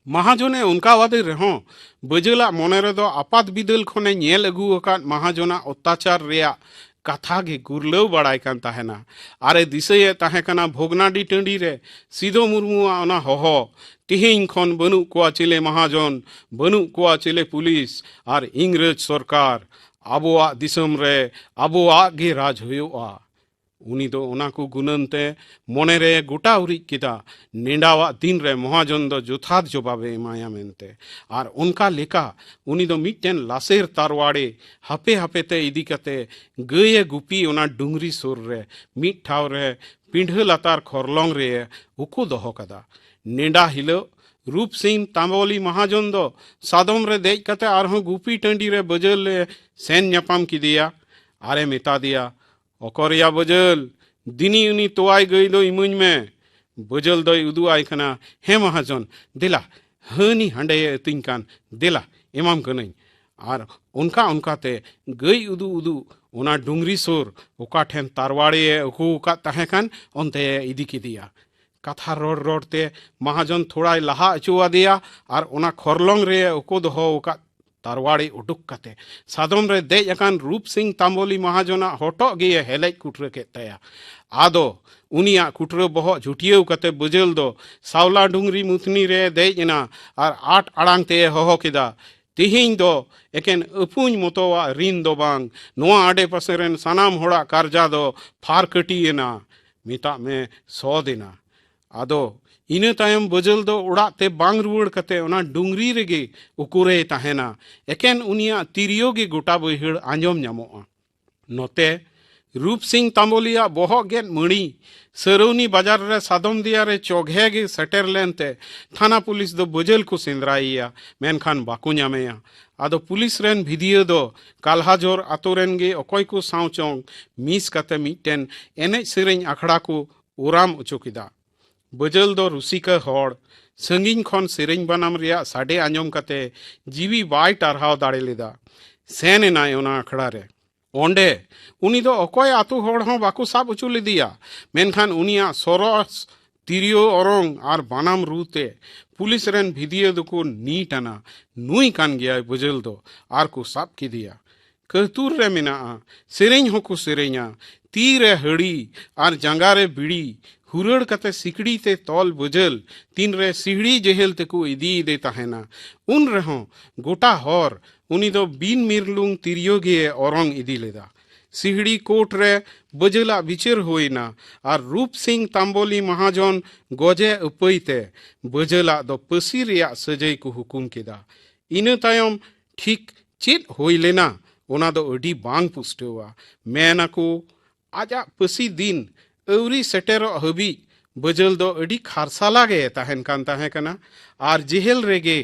ᱢᱟᱦᱟᱡᱚᱱ ᱮ ᱚᱱᱠᱟᱣᱟᱫᱮ ᱨᱮᱦᱚᱸ, ᱵᱟᱹᱡᱟᱹᱞᱟᱜ ᱢᱚᱱᱮ ᱨᱮᱫᱚ ᱟᱯᱟᱛ ᱵᱤᱫᱟᱹᱞ ᱠᱷᱚᱱᱮ ᱧᱮᱞ ᱟᱹᱜᱩ ᱟᱠᱟᱫ ᱢᱟᱦᱟᱡᱚᱱᱟᱜ ᱚᱛᱛᱟᱪᱟᱨ ᱨᱮᱭᱟᱜ ᱠᱟᱛᱷᱟ ᱜᱮ ᱜᱩᱨᱞᱟᱹᱣ ᱵᱟᱲᱟᱭ ᱠᱟᱱ ᱛᱟᱦᱮᱱᱟ᱾ ᱟᱨ ᱮ ᱫᱤᱥᱟᱹᱭᱮᱫ ᱛᱟᱦᱮᱸ ᱠᱟᱱᱟ ᱵᱷᱚᱜᱽᱱᱟᱰᱤ ᱴᱟᱺᱰᱤ ᱨᱮ ᱥᱤᱫᱚ ᱢᱩᱨᱢᱩᱣᱟᱜ ᱚᱱᱟ ᱦᱚᱦᱚ, "ᱛᱮᱦᱮᱧ ᱠᱷᱚᱱ ᱵᱟᱹᱱᱩᱜ ᱠᱚᱣᱟ ᱪᱤᱞᱮ ᱢᱟᱦᱟᱡᱚᱱ, ᱵᱟᱹᱱᱩᱜ ᱠᱚᱣᱟ ᱪᱤᱞᱮ ᱯᱩᱞᱤᱥ ᱟᱨ ᱤᱝᱨᱮᱡᱽ ᱥᱚᱨᱠᱟᱨ, ᱟᱵᱚᱣᱟᱜ ᱫᱤᱥᱚᱢ ᱨᱮ ᱟᱵᱚᱣᱟᱜ ᱜᱮ ᱨᱟᱡᱽ ᱦᱩᱭᱩᱜᱼᱟ᱾" ᱩᱱᱤ ᱫᱚ ᱚᱱᱟ ᱠᱚ ᱜᱩᱱᱟᱹᱱ ᱛᱮ ᱢᱚᱱᱮ ᱨᱮ ᱜᱚᱴᱟ ᱩᱨᱤᱡ ᱠᱮᱫᱟ, ᱱᱮᱰᱟᱣᱟᱜ ᱫᱤᱱ ᱨᱮ ᱢᱚᱦᱟᱡᱚᱱ ᱫᱚ ᱡᱚᱛᱷᱟᱛ ᱡᱚᱵᱟᱵᱮ ᱮᱢᱟᱭᱟ ᱢᱮᱱᱛᱮ᱾ ᱟᱨ ᱚᱱᱠᱟ ᱞᱮᱠᱟ ᱩᱱᱤ ᱫᱚ ᱢᱤᱫᱴᱮᱱ ᱞᱟᱥᱮᱨ ᱛᱟᱨᱣᱟᱲᱮ ᱦᱟᱯᱮ ᱦᱟᱯᱮ ᱛᱮ ᱤᱫᱤ ᱠᱟᱛᱮ ᱜᱟᱹᱭᱮ ᱜᱩᱯᱤ ᱚᱱᱟ ᱰᱩᱝᱨᱤ ᱥᱩᱨ ᱨᱮ ᱢᱤᱫ ᱴᱷᱟᱶ ᱨᱮ ᱯᱤᱸᱰᱷᱟᱹ ᱞᱟᱛᱟᱨ ᱠᱷᱚᱨᱞᱚᱝ ᱨᱮ ᱩᱠᱩ ᱫᱚᱦᱚ ᱠᱟᱫᱟ᱾ ᱱᱮᱰᱟ ᱦᱤᱞᱳᱜ ᱨᱩᱯ ᱥᱤᱝ ᱛᱟᱢᱵᱚᱞᱤ ᱢᱟᱦᱟᱡᱚᱱ ᱫᱚ ᱥᱟᱫᱚᱢ ᱨᱮ ᱫᱮᱡ ᱠᱟᱛᱮ ᱟᱨᱦᱚᱸ ᱜᱩᱯᱤ ᱴᱟᱺᱰᱤ ᱨᱮ ᱵᱟᱹᱡᱟᱹᱞ ᱮ ᱥᱮᱱ ᱧᱟᱯᱟᱢ ᱠᱮᱫᱮᱭᱟ᱾ ᱟᱨᱮ ᱢᱮᱛᱟ ᱫᱮᱭᱟ, "ᱚᱠᱚᱨᱭᱟ ᱵᱟᱹᱡᱟᱹᱞ, ᱫᱤᱱᱤ ᱩᱱᱤ ᱛᱚᱣᱟᱭ ᱜᱟᱹᱭ ᱫᱚ ᱤᱢᱟᱹᱧ ᱢᱮ᱾" ᱵᱟᱹᱡᱟᱹᱞ ᱫᱚᱭ ᱩᱫᱩᱜ ᱟᱭ ᱠᱟᱱᱟ, "ᱦᱮᱸ ᱢᱟᱦᱟᱡᱚᱱ, ᱫᱮᱞᱟ, ᱦᱟᱹᱱᱤ ᱦᱟᱸᱰᱮᱭᱮ ᱟᱹᱛᱤᱧ ᱠᱟᱱ, ᱫᱮᱞᱟ, ᱮᱢᱟᱢ ᱠᱟᱹᱱᱟᱹᱧ᱾" ᱟᱨ ᱚᱱᱠᱟ ᱚᱱᱠᱟᱛᱮ ᱜᱟᱹᱭ ᱩᱫᱩᱜ ᱩᱫᱩᱜ ᱚᱱᱟ ᱰᱩᱝᱨᱤ ᱥᱩᱨ ᱚᱠᱟ ᱴᱷᱮᱱ ᱛᱟᱨᱣᱟᱲᱤᱭᱮ ᱩᱠᱩ ᱟᱠᱟᱫ ᱛᱟᱦᱮᱸ ᱠᱟᱱ, ᱚᱱᱛᱮᱭᱮ ᱤᱫᱤ ᱠᱮᱫᱮᱭᱟ᱾ ᱠᱟᱛᱷᱟ ᱨᱚᱲ ᱨᱚᱲᱛᱮ ᱢᱟᱦᱟᱡᱚᱱ ᱛᱷᱚᱲᱟᱭ ᱞᱟᱦᱟ ᱦᱚᱪᱚ ᱟᱫᱮᱭᱟ ᱟᱨ ᱚᱱᱟ ᱠᱷᱚᱨᱞᱚᱝ ᱨᱮ ᱩᱠᱩ ᱫᱚᱦᱚ ᱟᱠᱟᱫ ᱛᱟᱨᱣᱟᱲᱤ ᱩᱰᱩᱠ ᱠᱟᱛᱮ ᱥᱟᱫᱚᱢ ᱨᱮ ᱫᱮᱡ ᱟᱠᱟᱱ ᱨᱩᱯ ᱥᱤᱝ ᱛᱟᱢᱵᱚᱞᱤ ᱢᱟᱦᱟᱡᱚᱱᱟᱜ ᱦᱚᱴᱚᱜ ᱜᱮᱭᱮ ᱦᱮᱞᱮᱡ ᱠᱩᱴᱨᱟᱹ ᱠᱮᱫ ᱛᱟᱭᱟ᱾ ᱟᱫᱚ ᱩᱱᱤᱭᱟᱜ ᱠᱩᱴᱨᱟᱹ ᱵᱚᱦᱚᱜ ᱡᱷᱩᱴᱭᱟᱹᱣ ᱠᱟᱛᱮ ᱵᱟᱹᱡᱟᱹᱞ ᱫᱚ ᱥᱟᱣᱞᱟ ᱰᱩᱝᱨᱤ ᱢᱩᱛᱱᱤ ᱨᱮ ᱫᱮᱡ ᱮᱱᱟ ᱟᱨ ᱟᱸᱴ ᱟᱲᱟᱝ ᱛᱮᱭᱮ ᱦᱚᱦᱚ ᱠᱮᱫᱟ, "ᱛᱮᱦᱮᱧ ᱫᱚ ᱮᱠᱮᱱ ᱟᱹᱯᱩᱧ ᱢᱚᱛᱚᱣᱟᱜ ᱨᱤᱱ ᱫᱚ ᱵᱟᱝ, ᱱᱚᱣᱟ ᱟᱰᱮ ᱯᱟᱥᱮ ᱨᱮᱱ ᱥᱟᱱᱟᱢ ᱦᱚᱲᱟᱜ ᱠᱟᱨᱡᱟ ᱫᱚ ᱯᱷᱟᱨ ᱠᱟᱹᱴᱤ ᱮᱱᱟ, ᱢᱮᱛᱟᱜ ᱢᱮ ᱥᱚᱫ ᱮᱱᱟ᱾" ᱟᱫᱚ ᱤᱱᱟᱹ ᱛᱟᱭᱚᱢ ᱵᱟᱹᱡᱟᱹᱞ ᱫᱚ ᱚᱲᱟᱜ ᱛᱮ ᱵᱟᱝ ᱨᱩᱣᱟᱹᱲ ᱠᱟᱛᱮ ᱚᱱᱟ ᱰᱩᱝᱨᱤ ᱨᱮᱜᱮ ᱩᱠᱩᱨᱮᱭ ᱛᱟᱦᱮᱱᱟ᱾ ᱮᱠᱮᱱ ᱩᱱᱤᱭᱟᱜ ᱛᱤᱨᱭᱳ ᱜᱮ ᱜᱚᱴᱟ ᱵᱟᱹᱭᱦᱟᱹᱲ ᱟᱸᱡᱚᱢ ᱧᱟᱢᱚᱜᱼᱟ᱾ ᱱᱚᱛᱮ ᱨᱩᱯ ᱥᱤᱝ ᱛᱟᱢᱵᱚᱞᱤᱭᱟᱜ ᱵᱚᱦᱚᱜ ᱜᱮᱫ ᱢᱟᱹᱲᱤ ᱥᱟᱹᱨᱟᱹᱣᱱᱤ ᱵᱟᱡᱟᱨ ᱨᱮ ᱥᱟᱫᱚᱢ ᱫᱮᱭᱟ ᱨᱮ ᱪᱚᱜᱷᱮ ᱜᱮ ᱥᱮᱴᱮᱨ ᱞᱮᱱᱛᱮ ᱛᱷᱟᱱᱟ ᱯᱩᱞᱤᱥ ᱫᱚ ᱵᱟᱹᱡᱟᱹᱞ ᱠᱚ ᱥᱮᱸᱫᱽᱨᱟᱭᱮᱭᱟ, ᱢᱮᱱᱠᱷᱟᱱ ᱵᱟᱠᱚ ᱧᱟᱢᱮᱭᱟ᱾ ᱟᱫᱚ ᱯᱩᱞᱤᱥ ᱨᱮᱱ ᱵᱷᱤᱫᱤᱭᱟᱹ ᱫᱚ ᱠᱟᱞᱦᱟᱡᱳᱨ ᱟᱛᱳ ᱨᱮᱱ ᱜᱮ ᱚᱠᱚᱭ ᱠᱚ ᱥᱟᱶ ᱪᱚᱝ ᱢᱤᱥ ᱠᱟᱛᱮ ᱢᱤᱫᱴᱮᱱ ᱮᱱᱮᱡ ᱥᱮᱨᱮᱧ ᱟᱠᱷᱲᱟ ᱠᱚ ᱳᱨᱟᱢ ᱚᱪᱚ ᱠᱮᱫᱟ᱾ ᱵᱟᱹᱡᱟᱹᱞ ᱫᱚ ᱨᱩᱥᱤᱠᱟ ᱦᱚᱲ, ᱥᱟᱺᱜᱤᱧ ᱠᱷᱚᱱ ᱥᱮᱨᱮᱧ ᱵᱟᱱᱟᱢ ᱨᱮᱭᱟᱜ ᱥᱟᱰᱮ ᱟᱸᱡᱚᱢ ᱠᱟᱛᱮ ᱡᱤᱣᱤ ᱵᱟᱭ ᱴᱟᱨᱦᱟᱣ ᱫᱟᱲᱮ ᱞᱮᱫᱟ᱾ ᱥᱮᱱ ᱮᱱᱟᱭ ᱚᱱᱟ ᱟᱠᱷᱲᱟ ᱨᱮ᱾ ᱚᱸᱰᱮ ᱩᱱᱤ ᱫᱚ ᱚᱠᱚᱭ ᱟᱛᱳ ᱦᱚᱲ ᱦᱚᱸ ᱵᱟᱠᱚ ᱥᱟᱵ ᱦᱚᱪᱚ ᱞᱮᱫᱮᱭᱟ, ᱢᱮᱱᱠᱷᱟᱱ ᱩᱱᱤᱭᱟᱜ ᱥᱚᱨᱚᱥ ᱛᱤᱨᱭᱳ ᱚᱨᱚᱝ ᱟᱨ ᱵᱟᱱᱟᱢ ᱨᱩ ᱛᱮ ᱯᱩᱞᱤᱥ ᱨᱮᱱ ᱵᱷᱤᱫᱤᱭᱟᱹ ᱫᱚᱠᱚ ᱱᱤᱴ ᱟᱱᱟ, "ᱱᱩᱭ ᱠᱟᱱ ᱜᱮᱭᱟᱭ ᱵᱟᱹᱡᱟᱹᱞ ᱫᱚ", ᱟᱨ ᱠᱚ ᱥᱟᱵ ᱠᱮᱫᱮᱭᱟ᱾ ᱠᱟᱹᱦᱛᱩᱨ ᱨᱮ ᱢᱮᱱᱟᱜᱼᱟ, ᱥᱮᱨᱮᱧ ᱦᱚᱸᱠᱚ ᱥᱮᱨᱮᱧᱟ, ᱛᱤ ᱨᱮ ᱦᱟᱹᱲᱤ ᱟᱨ ᱡᱟᱸᱜᱟ ᱨᱮ ᱵᱤᱲᱤ, ᱦᱩᱨᱟᱹᱲ ᱠᱟᱛᱮ ᱥᱤᱠᱲᱤ ᱛᱮ ᱛᱚᱞ ᱵᱟᱹᱡᱟᱹᱞ, ᱛᱤᱱᱨᱮ ᱥᱤᱦᱲᱤ ᱡᱮᱦᱮᱞ ᱛᱮᱠᱚ ᱤᱫᱤᱭᱮᱫᱮ ᱛᱟᱦᱮᱱᱟ᱾ ᱩᱱ ᱨᱮᱦᱚᱸ ᱜᱚᱴᱟ ᱦᱚᱨ ᱩᱱᱤ ᱫᱚ ᱵᱤᱱ ᱢᱤᱨᱞᱩᱝ ᱛᱤᱨᱭᱳ ᱜᱮᱭᱮ ᱚᱨᱚᱝ ᱤᱫᱤ ᱞᱮᱫᱟ᱾ ᱥᱤᱦᱲᱤ ᱠᱳᱨᱴ ᱨᱮ ᱵᱟᱹᱡᱟᱹᱞᱟᱜ ᱵᱤᱪᱟᱹᱨ ᱦᱩᱭᱱᱟ ᱟᱨ ᱨᱩᱯ ᱥᱤᱝ ᱛᱟᱢᱵᱚᱞᱤ ᱢᱟᱦᱟᱡᱚᱱ ᱜᱚᱡᱮ ᱟᱹᱯᱟᱹᱭ ᱛᱮ ᱵᱟᱹᱡᱟᱹᱞᱟᱜ ᱫᱚ ᱯᱟᱹᱥᱤ ᱨᱮᱭᱟᱜ ᱥᱟᱹᱡᱟᱹᱭ ᱠᱚ ᱦᱩᱠᱩᱢ ᱠᱮᱫᱟ᱾ ᱤᱱᱟᱹ ᱛᱟᱭᱚᱢ ᱴᱷᱤᱠ ᱪᱮᱫ ᱦᱩᱭ ᱞᱮᱱᱟ, ᱚᱱᱟ ᱫᱚ ᱟᱹᱰᱤ ᱵᱟᱝ ᱯᱩᱥᱴᱟᱹᱣᱟ᱾ ᱢᱮᱱ ᱟᱠᱚ, ᱟᱡᱟᱜ ᱯᱟᱹᱥᱤ ᱫᱤᱱ ᱟᱹᱣᱨᱤ ᱥᱮᱴᱮᱨᱚᱜ ᱦᱟᱹᱵᱤᱡ ᱵᱟᱹᱡᱟᱹᱞ ᱫᱚ ᱟᱹᱰᱤ ᱠᱷᱟᱨᱥᱟᱞᱟ ᱜᱮ ᱛᱟᱦᱮᱱ ᱠᱟᱱ ᱛᱟᱦᱮᱸ ᱠᱟᱱᱟ ᱟᱨ ᱡᱮᱦᱮᱞ ᱨᱮᱜᱮ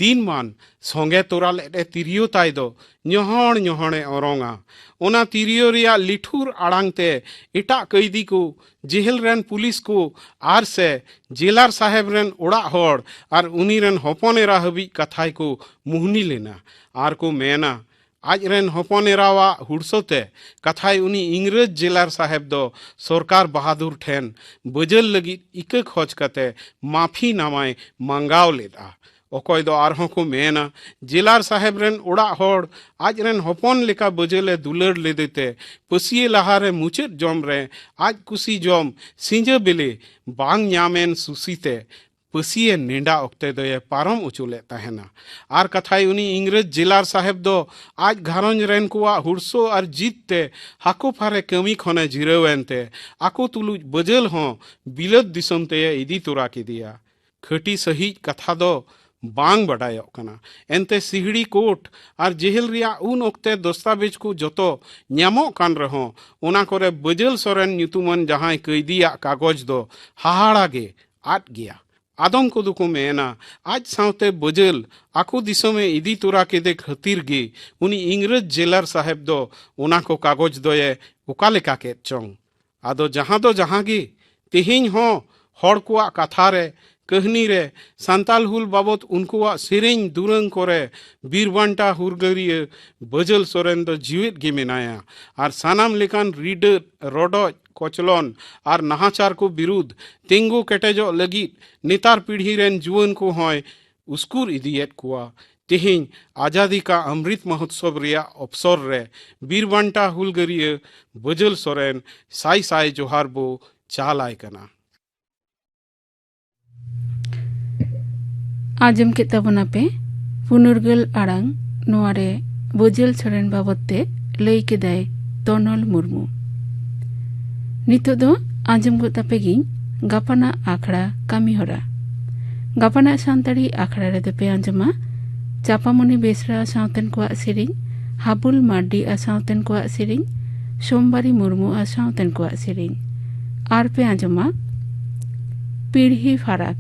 ᱫᱤᱱᱢᱟᱱ ᱥᱚᱸᱜᱮ ᱛᱚᱨᱟ ᱞᱮᱫ ᱮ ᱛᱤᱨᱭᱳ ᱛᱟᱭ ᱫᱚ ᱧᱚᱦᱚᱲ ᱧᱚᱦᱚᱲᱮ ᱚᱨᱚᱝᱟ᱾ ᱚᱱᱟ ᱛᱤᱨᱭᱳ ᱨᱮᱭᱟᱜ ᱞᱤᱴᱷᱩᱨ ᱟᱲᱟᱝ ᱛᱮ ᱮᱴᱟᱜ ᱠᱟᱹᱭᱫᱤ ᱠᱚ, ᱡᱮᱦᱮᱞ ᱨᱮᱱ ᱯᱩᱞᱤᱥ ᱠᱚ ᱟᱨ ᱥᱮ ᱡᱮᱞᱟᱨ ᱥᱟᱦᱮᱵ ᱨᱮᱱ ᱚᱲᱟᱜ ᱦᱚᱲ ᱟᱨ ᱩᱱᱤ ᱨᱮᱱ ᱦᱚᱯᱚᱱ ᱮᱨᱟ ᱦᱟᱹᱵᱤᱡ ᱠᱟᱛᱷᱟᱭ ᱠᱚ ᱢᱩᱦᱱᱤ ᱞᱮᱱᱟ ᱟᱨ ᱠᱚ ᱢᱮᱱᱟ, ᱟᱡ ᱨᱮᱱ ᱦᱚᱯᱚᱱ ᱮᱨᱟᱣᱟᱜ ᱦᱩᱲᱥᱟᱹ ᱛᱮ ᱠᱟᱛᱷᱟᱭ ᱩᱱᱤ ᱤᱝᱨᱮᱡᱽ ᱡᱮᱞᱟᱨ ᱥᱟᱦᱮᱵ ᱫᱚ ᱥᱚᱨᱠᱟᱨ ᱵᱟᱦᱟᱫᱩᱨ ᱴᱷᱮᱱ ᱵᱟᱹᱡᱟᱹᱞ ᱞᱟᱹᱜᱤᱫ ᱤᱠᱟᱹ ᱠᱷᱚᱡᱽ ᱠᱟᱛᱮ ᱢᱟᱯᱷᱤ ᱱᱟᱢᱟᱭ ᱢᱟᱸᱜᱟᱣ ᱞᱮᱫᱼᱟ᱾ ᱚᱠᱚᱭ ᱫᱚ ᱟᱨᱦᱚᱸ ᱠᱚ ᱢᱮᱱᱟ, ᱡᱮᱞᱟᱨ ᱥᱟᱦᱮᱵ ᱨᱮᱱ ᱚᱲᱟᱜ ᱦᱚᱲ ᱟᱡ ᱨᱮᱱ ᱦᱚᱯᱚᱱ ᱞᱮᱠᱟ ᱵᱟᱹᱡᱟᱹᱞ ᱮ ᱫᱩᱞᱟᱹᱲ ᱞᱮᱫᱮ ᱛᱮ ᱯᱟᱹᱥᱤᱭᱟᱹ ᱞᱟᱦᱟᱨᱮ ᱢᱩᱪᱟᱹᱫ ᱡᱚᱢ ᱨᱮ ᱟᱡ ᱠᱩᱥᱤ ᱡᱚᱢ ᱥᱤᱸᱡᱟᱹ ᱵᱤᱞᱤ ᱵᱟᱝ ᱧᱟᱢᱮᱱ ᱥᱩᱥᱤ ᱛᱮ ᱯᱟᱹᱥᱤᱭᱮ ᱱᱮᱰᱟ ᱚᱠᱛᱮ ᱫᱚᱭᱮ ᱯᱟᱨᱚᱢ ᱚᱪᱚ ᱞᱮᱫ ᱛᱟᱦᱮᱱᱟ᱾ ᱟᱨ ᱠᱟᱛᱷᱟᱭ ᱩᱱᱤ ᱤᱝᱨᱮᱡᱽ ᱡᱮᱞᱟᱨ ᱥᱟᱦᱮᱵ ᱫᱚ ᱟᱡ ᱜᱷᱟᱨᱚᱸᱡᱽ ᱨᱮᱱ ᱠᱚᱣᱟᱜ ᱦᱩᱲᱥᱟᱹ ᱟᱨ ᱡᱤᱛ ᱛᱮ ᱦᱟᱠᱳ ᱯᱷᱟᱨᱮ ᱠᱟᱹᱢᱤ ᱠᱷᱚᱱᱮ ᱡᱤᱨᱟᱹᱣ ᱮᱱᱛᱮ ᱟᱠᱚ ᱛᱩᱞᱩᱡ ᱵᱟᱹᱡᱟᱹᱞ ᱦᱚᱸ ᱵᱤᱞᱟᱹᱛ ᱫᱤᱥᱚᱢ ᱛᱮᱭᱮ ᱤᱫᱤ ᱛᱚᱨᱟ ᱠᱮᱫᱮᱭᱟ᱾ ᱠᱷᱟᱹᱴᱤ ᱥᱟᱹᱦᱤᱡ ᱠᱟᱛᱷᱟ ᱫᱚ ᱵᱟᱝ ᱵᱟᱰᱟᱭᱚᱜ ᱠᱟᱱᱟ᱾ ᱮᱱᱛᱮ ᱥᱤᱦᱲᱤ ᱠᱳᱨᱴ ᱟᱨ ᱡᱮᱦᱮᱞ ᱨᱮᱭᱟᱜ ᱩᱱ ᱚᱠᱛᱮ ᱫᱚᱥᱛᱟᱵᱮᱡᱽ ᱠᱚ ᱡᱚᱛᱚ ᱧᱟᱢᱚᱜ ᱠᱟᱱ ᱨᱮᱦᱚᱸ, ᱚᱱᱟ ᱠᱚᱨᱮ ᱵᱟᱹᱡᱟᱹᱞ ᱥᱚᱨᱮᱱ ᱧᱩᱛᱩᱢᱟᱱ ᱡᱟᱦᱟᱸᱭ ᱠᱟᱹᱭᱫᱤᱭᱟᱜ ᱠᱟᱜᱚᱡᱽ ᱫᱚ ᱦᱟᱦᱟᱲᱟ ᱜᱮ ᱟᱫ ᱜᱮᱭᱟ᱾ ᱟᱫᱚᱢ ᱠᱚᱫᱚ ᱠᱚ ᱢᱮᱱᱟ, ᱟᱡ ᱥᱟᱶᱛᱮ ᱵᱟᱹᱡᱟᱹᱞ ᱟᱠᱚ ᱫᱤᱥᱚᱢᱮ ᱤᱫᱤ ᱛᱚᱨᱟ ᱠᱮᱫᱮ ᱠᱷᱟᱹᱛᱤᱨ ᱜᱮ ᱩᱱᱤ ᱤᱝᱨᱮᱡᱽ ᱡᱮᱞᱟᱨ ᱥᱟᱦᱮᱵ ᱫᱚ ᱚᱱᱟ ᱠᱚ ᱠᱟᱜᱚᱡᱽ ᱫᱚᱭᱮ ᱚᱠᱟ ᱞᱮᱠᱟ ᱠᱮᱫ ᱪᱚᱝ᱾ ᱟᱫᱚ ᱡᱟᱦᱟᱸ ᱫᱚ ᱡᱟᱦᱟᱸ ᱜᱮ, ᱛᱮᱦᱮᱧ ᱦᱚᱸ ᱦᱚᱲ ᱠᱚᱣᱟᱜ ᱠᱟᱛᱷᱟ ᱨᱮ, ᱠᱟᱹᱦᱱᱤ ᱨᱮ, ᱥᱟᱱᱛᱟᱞ ᱦᱩᱞ ᱵᱟᱵᱚᱛ ᱩᱱᱠᱩᱣᱟᱜ ᱥᱮᱨᱮᱧ ᱫᱩᱨᱟᱹᱝ ᱠᱚᱨᱮ ᱵᱤᱨ ᱵᱟᱱᱴᱟ ᱦᱩᱞᱜᱟᱹᱨᱤᱭᱟᱹ ᱵᱟᱹᱡᱟᱹᱞ ᱥᱚᱨᱮᱱ ᱫᱚ ᱡᱤᱣᱮᱫ ᱜᱮ ᱢᱮᱱᱟᱭᱟ᱾ ᱟᱨ ᱥᱟᱱᱟᱢ ᱞᱮᱠᱟᱱ ᱨᱤᱰᱟᱹᱫ, ᱨᱚᱰᱚᱡ, ᱠᱚᱪᱞᱚᱱ ᱟᱨ ᱱᱟᱦᱟᱪᱟᱨ ᱠᱚ ᱵᱤᱨᱩᱫᱷ ᱛᱤᱸᱜᱩ ᱠᱮᱴᱮᱡᱚᱜ ᱞᱟᱹᱜᱤᱫ ᱱᱮᱛᱟᱨ ᱯᱤᱲᱦᱤ ᱨᱮᱱ ᱡᱩᱣᱟᱹᱱ ᱠᱚᱦᱚᱸᱭ ᱩᱥᱠᱩᱨ ᱤᱫᱤᱭᱮᱫ ᱠᱚᱣᱟ᱾ ᱛᱮᱦᱮᱧ ᱟᱡᱟᱫᱤ ᱠᱟ ᱚᱢᱨᱤᱛ ᱢᱚᱦᱳᱛᱥᱚᱵ ᱨᱮᱭᱟᱜ ᱚᱯᱥᱚᱨ ᱨᱮ ᱵᱤᱨ ᱵᱟᱱᱴᱟ ᱦᱩᱞᱜᱟᱹᱨᱤᱭᱟᱹ ᱵᱟᱹᱡᱟᱹᱞ ᱥᱚᱨᱮᱱ ᱥᱟᱭ ᱥᱟᱭ ᱡᱚᱦᱟᱨ ᱵᱚ ᱪᱟᱞ ᱟᱭ ᱠᱟᱱᱟ᱾ ᱟᱸᱡᱚᱢ ᱠᱮᱫ ᱛᱟᱵᱚᱱᱟᱯᱮ ᱯᱩᱱᱩᱨᱜᱟᱹᱞ ᱟᱲᱟᱝ᱾ ᱱᱚᱣᱟ ᱨᱮ ᱵᱟᱹᱡᱟᱹᱞ ᱥᱚᱨᱮᱱ ᱵᱟᱵᱚᱛ ᱛᱮ ᱞᱟᱹᱭ ᱠᱮᱫᱟᱭ ᱛᱚᱱᱚᱞ ᱢᱩᱨᱢᱩ᱾ ᱱᱤᱛᱚᱜ ᱫᱚ ᱟᱸᱡᱚᱢ ᱜᱚᱫ ᱛᱟᱯᱮ ᱜᱤᱧ ᱜᱟᱯᱟᱱᱟᱜ ᱟᱠᱷᱲᱟ ᱠᱟᱹᱢᱤ ᱦᱚᱨᱟ᱾ ᱜᱟᱯᱟᱱᱟᱜ ᱥᱟᱱᱛᱟᱲᱤ ᱟᱠᱷᱲᱟ ᱨᱮᱫᱚ ᱯᱮ ᱟᱸᱡᱚᱢᱟ ᱪᱟᱯᱟᱢᱚᱱᱤ ᱵᱮᱥᱨᱟ ᱥᱟᱶᱛᱮᱱ ᱠᱚᱣᱟᱜ ᱥᱮᱨᱮᱧ, ᱦᱟᱵᱩᱞ ᱢᱟᱨᱰᱤ ᱟᱨ ᱥᱟᱶᱛᱮᱱ ᱠᱚᱣᱟᱜ ᱥᱮᱨᱮᱧ, ᱥᱳᱢᱵᱟᱨᱤ ᱢᱩᱨᱢᱩ ᱟᱨ ᱥᱟᱶᱛᱮᱱ ᱠᱚᱣᱟᱜ ᱥᱮᱨᱮᱧ᱾ ᱟᱨ ᱯᱮ ᱟᱸᱡᱚᱢᱟ ᱯᱤᱲᱦᱤ ᱯᱷᱟᱨᱟᱠ,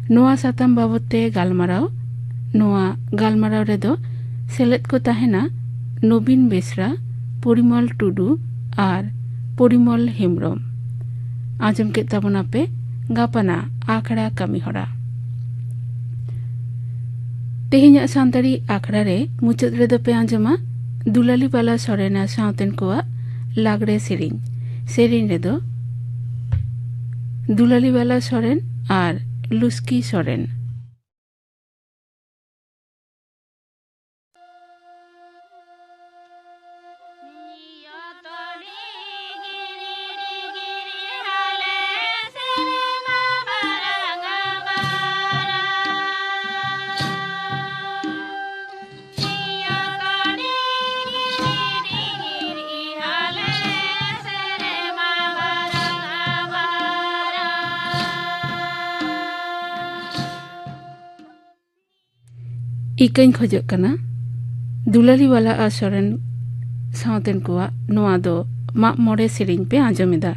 ᱱᱚᱣᱟ ᱥᱟᱛᱟᱢ ᱵᱟᱵᱚᱫ ᱛᱮ ᱜᱟᱞᱢᱟᱨᱟᱣ᱾ ᱱᱚᱣᱟ ᱜᱟᱞᱢᱟᱨᱟᱣ ᱨᱮᱫᱚ ᱥᱮᱞᱮᱫ ᱠᱚ ᱛᱟᱦᱮᱱᱟ ᱱᱚᱵᱤᱱ ᱵᱮᱥᱨᱟ, ᱯᱚᱨᱤᱢᱚᱞ ᱴᱩᱰᱩ ᱟᱨ ᱯᱚᱨᱤᱢᱚᱞ ᱦᱮᱢᱵᱽᱨᱚᱢ᱾ ᱟᱸᱡᱚᱢ ᱠᱮᱫ ᱛᱟᱵᱚᱱᱟᱯᱮ ᱜᱟᱯᱟᱱᱟᱜ ᱟᱠᱷᱲᱟ ᱠᱟᱹᱢᱤ ᱦᱚᱨᱟ᱾ ᱛᱮᱦᱮᱧᱟᱜ ᱥᱟᱱᱛᱟᱲᱤ ᱟᱠᱷᱲᱟ ᱨᱮ ᱢᱩᱪᱟᱹᱫ ᱨᱮᱫᱚ ᱯᱮ ᱟᱸᱡᱚᱢᱟ ᱫᱩᱞᱟᱞᱤ ᱵᱟᱞᱟ ᱥᱚᱨᱮᱱ ᱟᱨ ᱥᱟᱶᱛᱮᱱ ᱠᱚᱣᱟᱜ ᱞᱟᱜᱽᱲᱮ ᱥᱮᱨᱮᱧ᱾ ᱥᱮᱨᱮᱧ ᱨᱮᱫᱚ ᱫᱩᱞᱟᱞᱤ ᱵᱟᱞᱟ ᱥᱚᱨᱮᱱ ᱟᱨ ᱞᱩᱥᱠᱤ ᱥᱚᱨᱮᱱ᱾ ᱤᱠᱟᱹᱧ ᱠᱷᱚᱡᱚᱜ ᱠᱟᱱᱟ ᱫᱩᱞᱟᱞᱤ ᱵᱟᱞᱟ ᱟᱨ ᱥᱚᱨᱮᱱ ᱥᱟᱶᱛᱮᱱ ᱠᱚᱣᱟᱜ ᱱᱚᱣᱟ ᱫᱚ ᱢᱟᱜ ᱢᱚᱬᱮ ᱥᱮᱨᱮᱧ ᱯᱮ ᱟᱸᱡᱚᱢ ᱮᱫᱟ᱾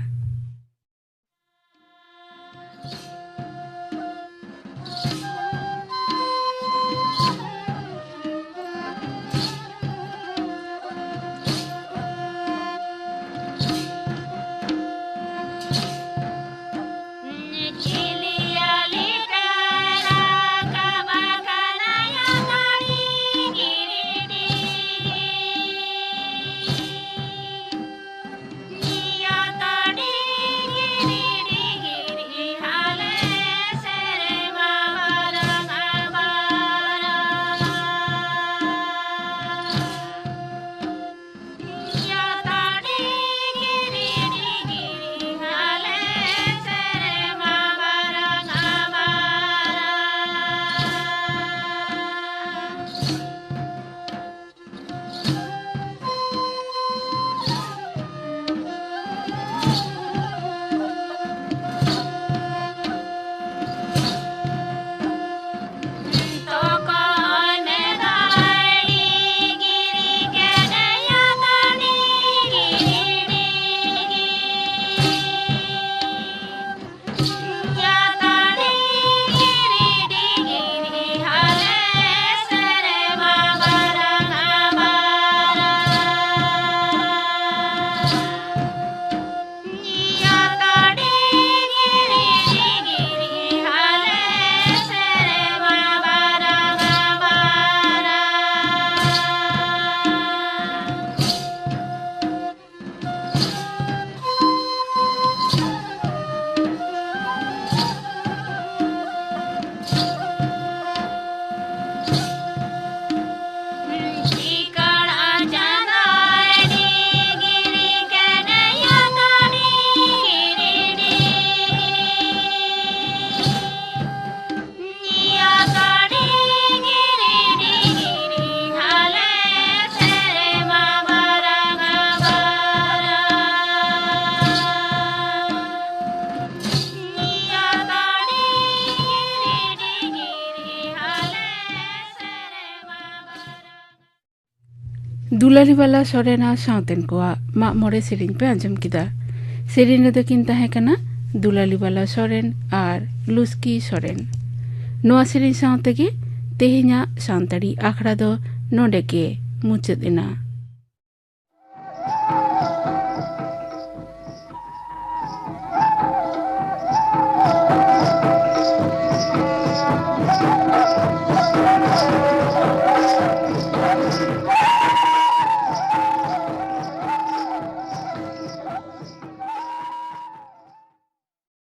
ᱫᱩᱞᱟᱞᱤ ᱵᱟᱞᱟ ᱥᱚᱨᱮᱱ ᱟᱨ ᱥᱟᱶᱛᱮᱱ ᱠᱚᱣᱟᱜ ᱢᱟᱜ ᱢᱚᱬᱮ ᱥᱮᱨᱮᱧ ᱯᱮ ᱟᱸᱡᱚᱢ ᱠᱮᱫᱟ᱾ ᱥᱮᱨᱮᱧ ᱨᱮᱫᱚ ᱠᱤᱱ ᱛᱟᱦᱮᱸ ᱠᱟᱱᱟ ᱫᱩᱞᱟᱞᱤ ᱵᱟᱞᱟ ᱥᱚᱨᱮᱱ ᱟᱨ ᱞᱩᱥᱠᱤ ᱥᱚᱨᱮᱱ᱾ ᱱᱚᱣᱟ ᱥᱮᱨᱮᱧ ᱥᱟᱶ ᱛᱮᱜᱮ ᱛᱮᱦᱮᱧᱟᱜ ᱥᱟᱱᱛᱟᱲᱤ ᱟᱠᱷᱲᱟ ᱫᱚ ᱱᱚᱰᱮ ᱜᱮ ᱢᱩᱪᱟᱹᱫ ᱮᱱᱟ᱾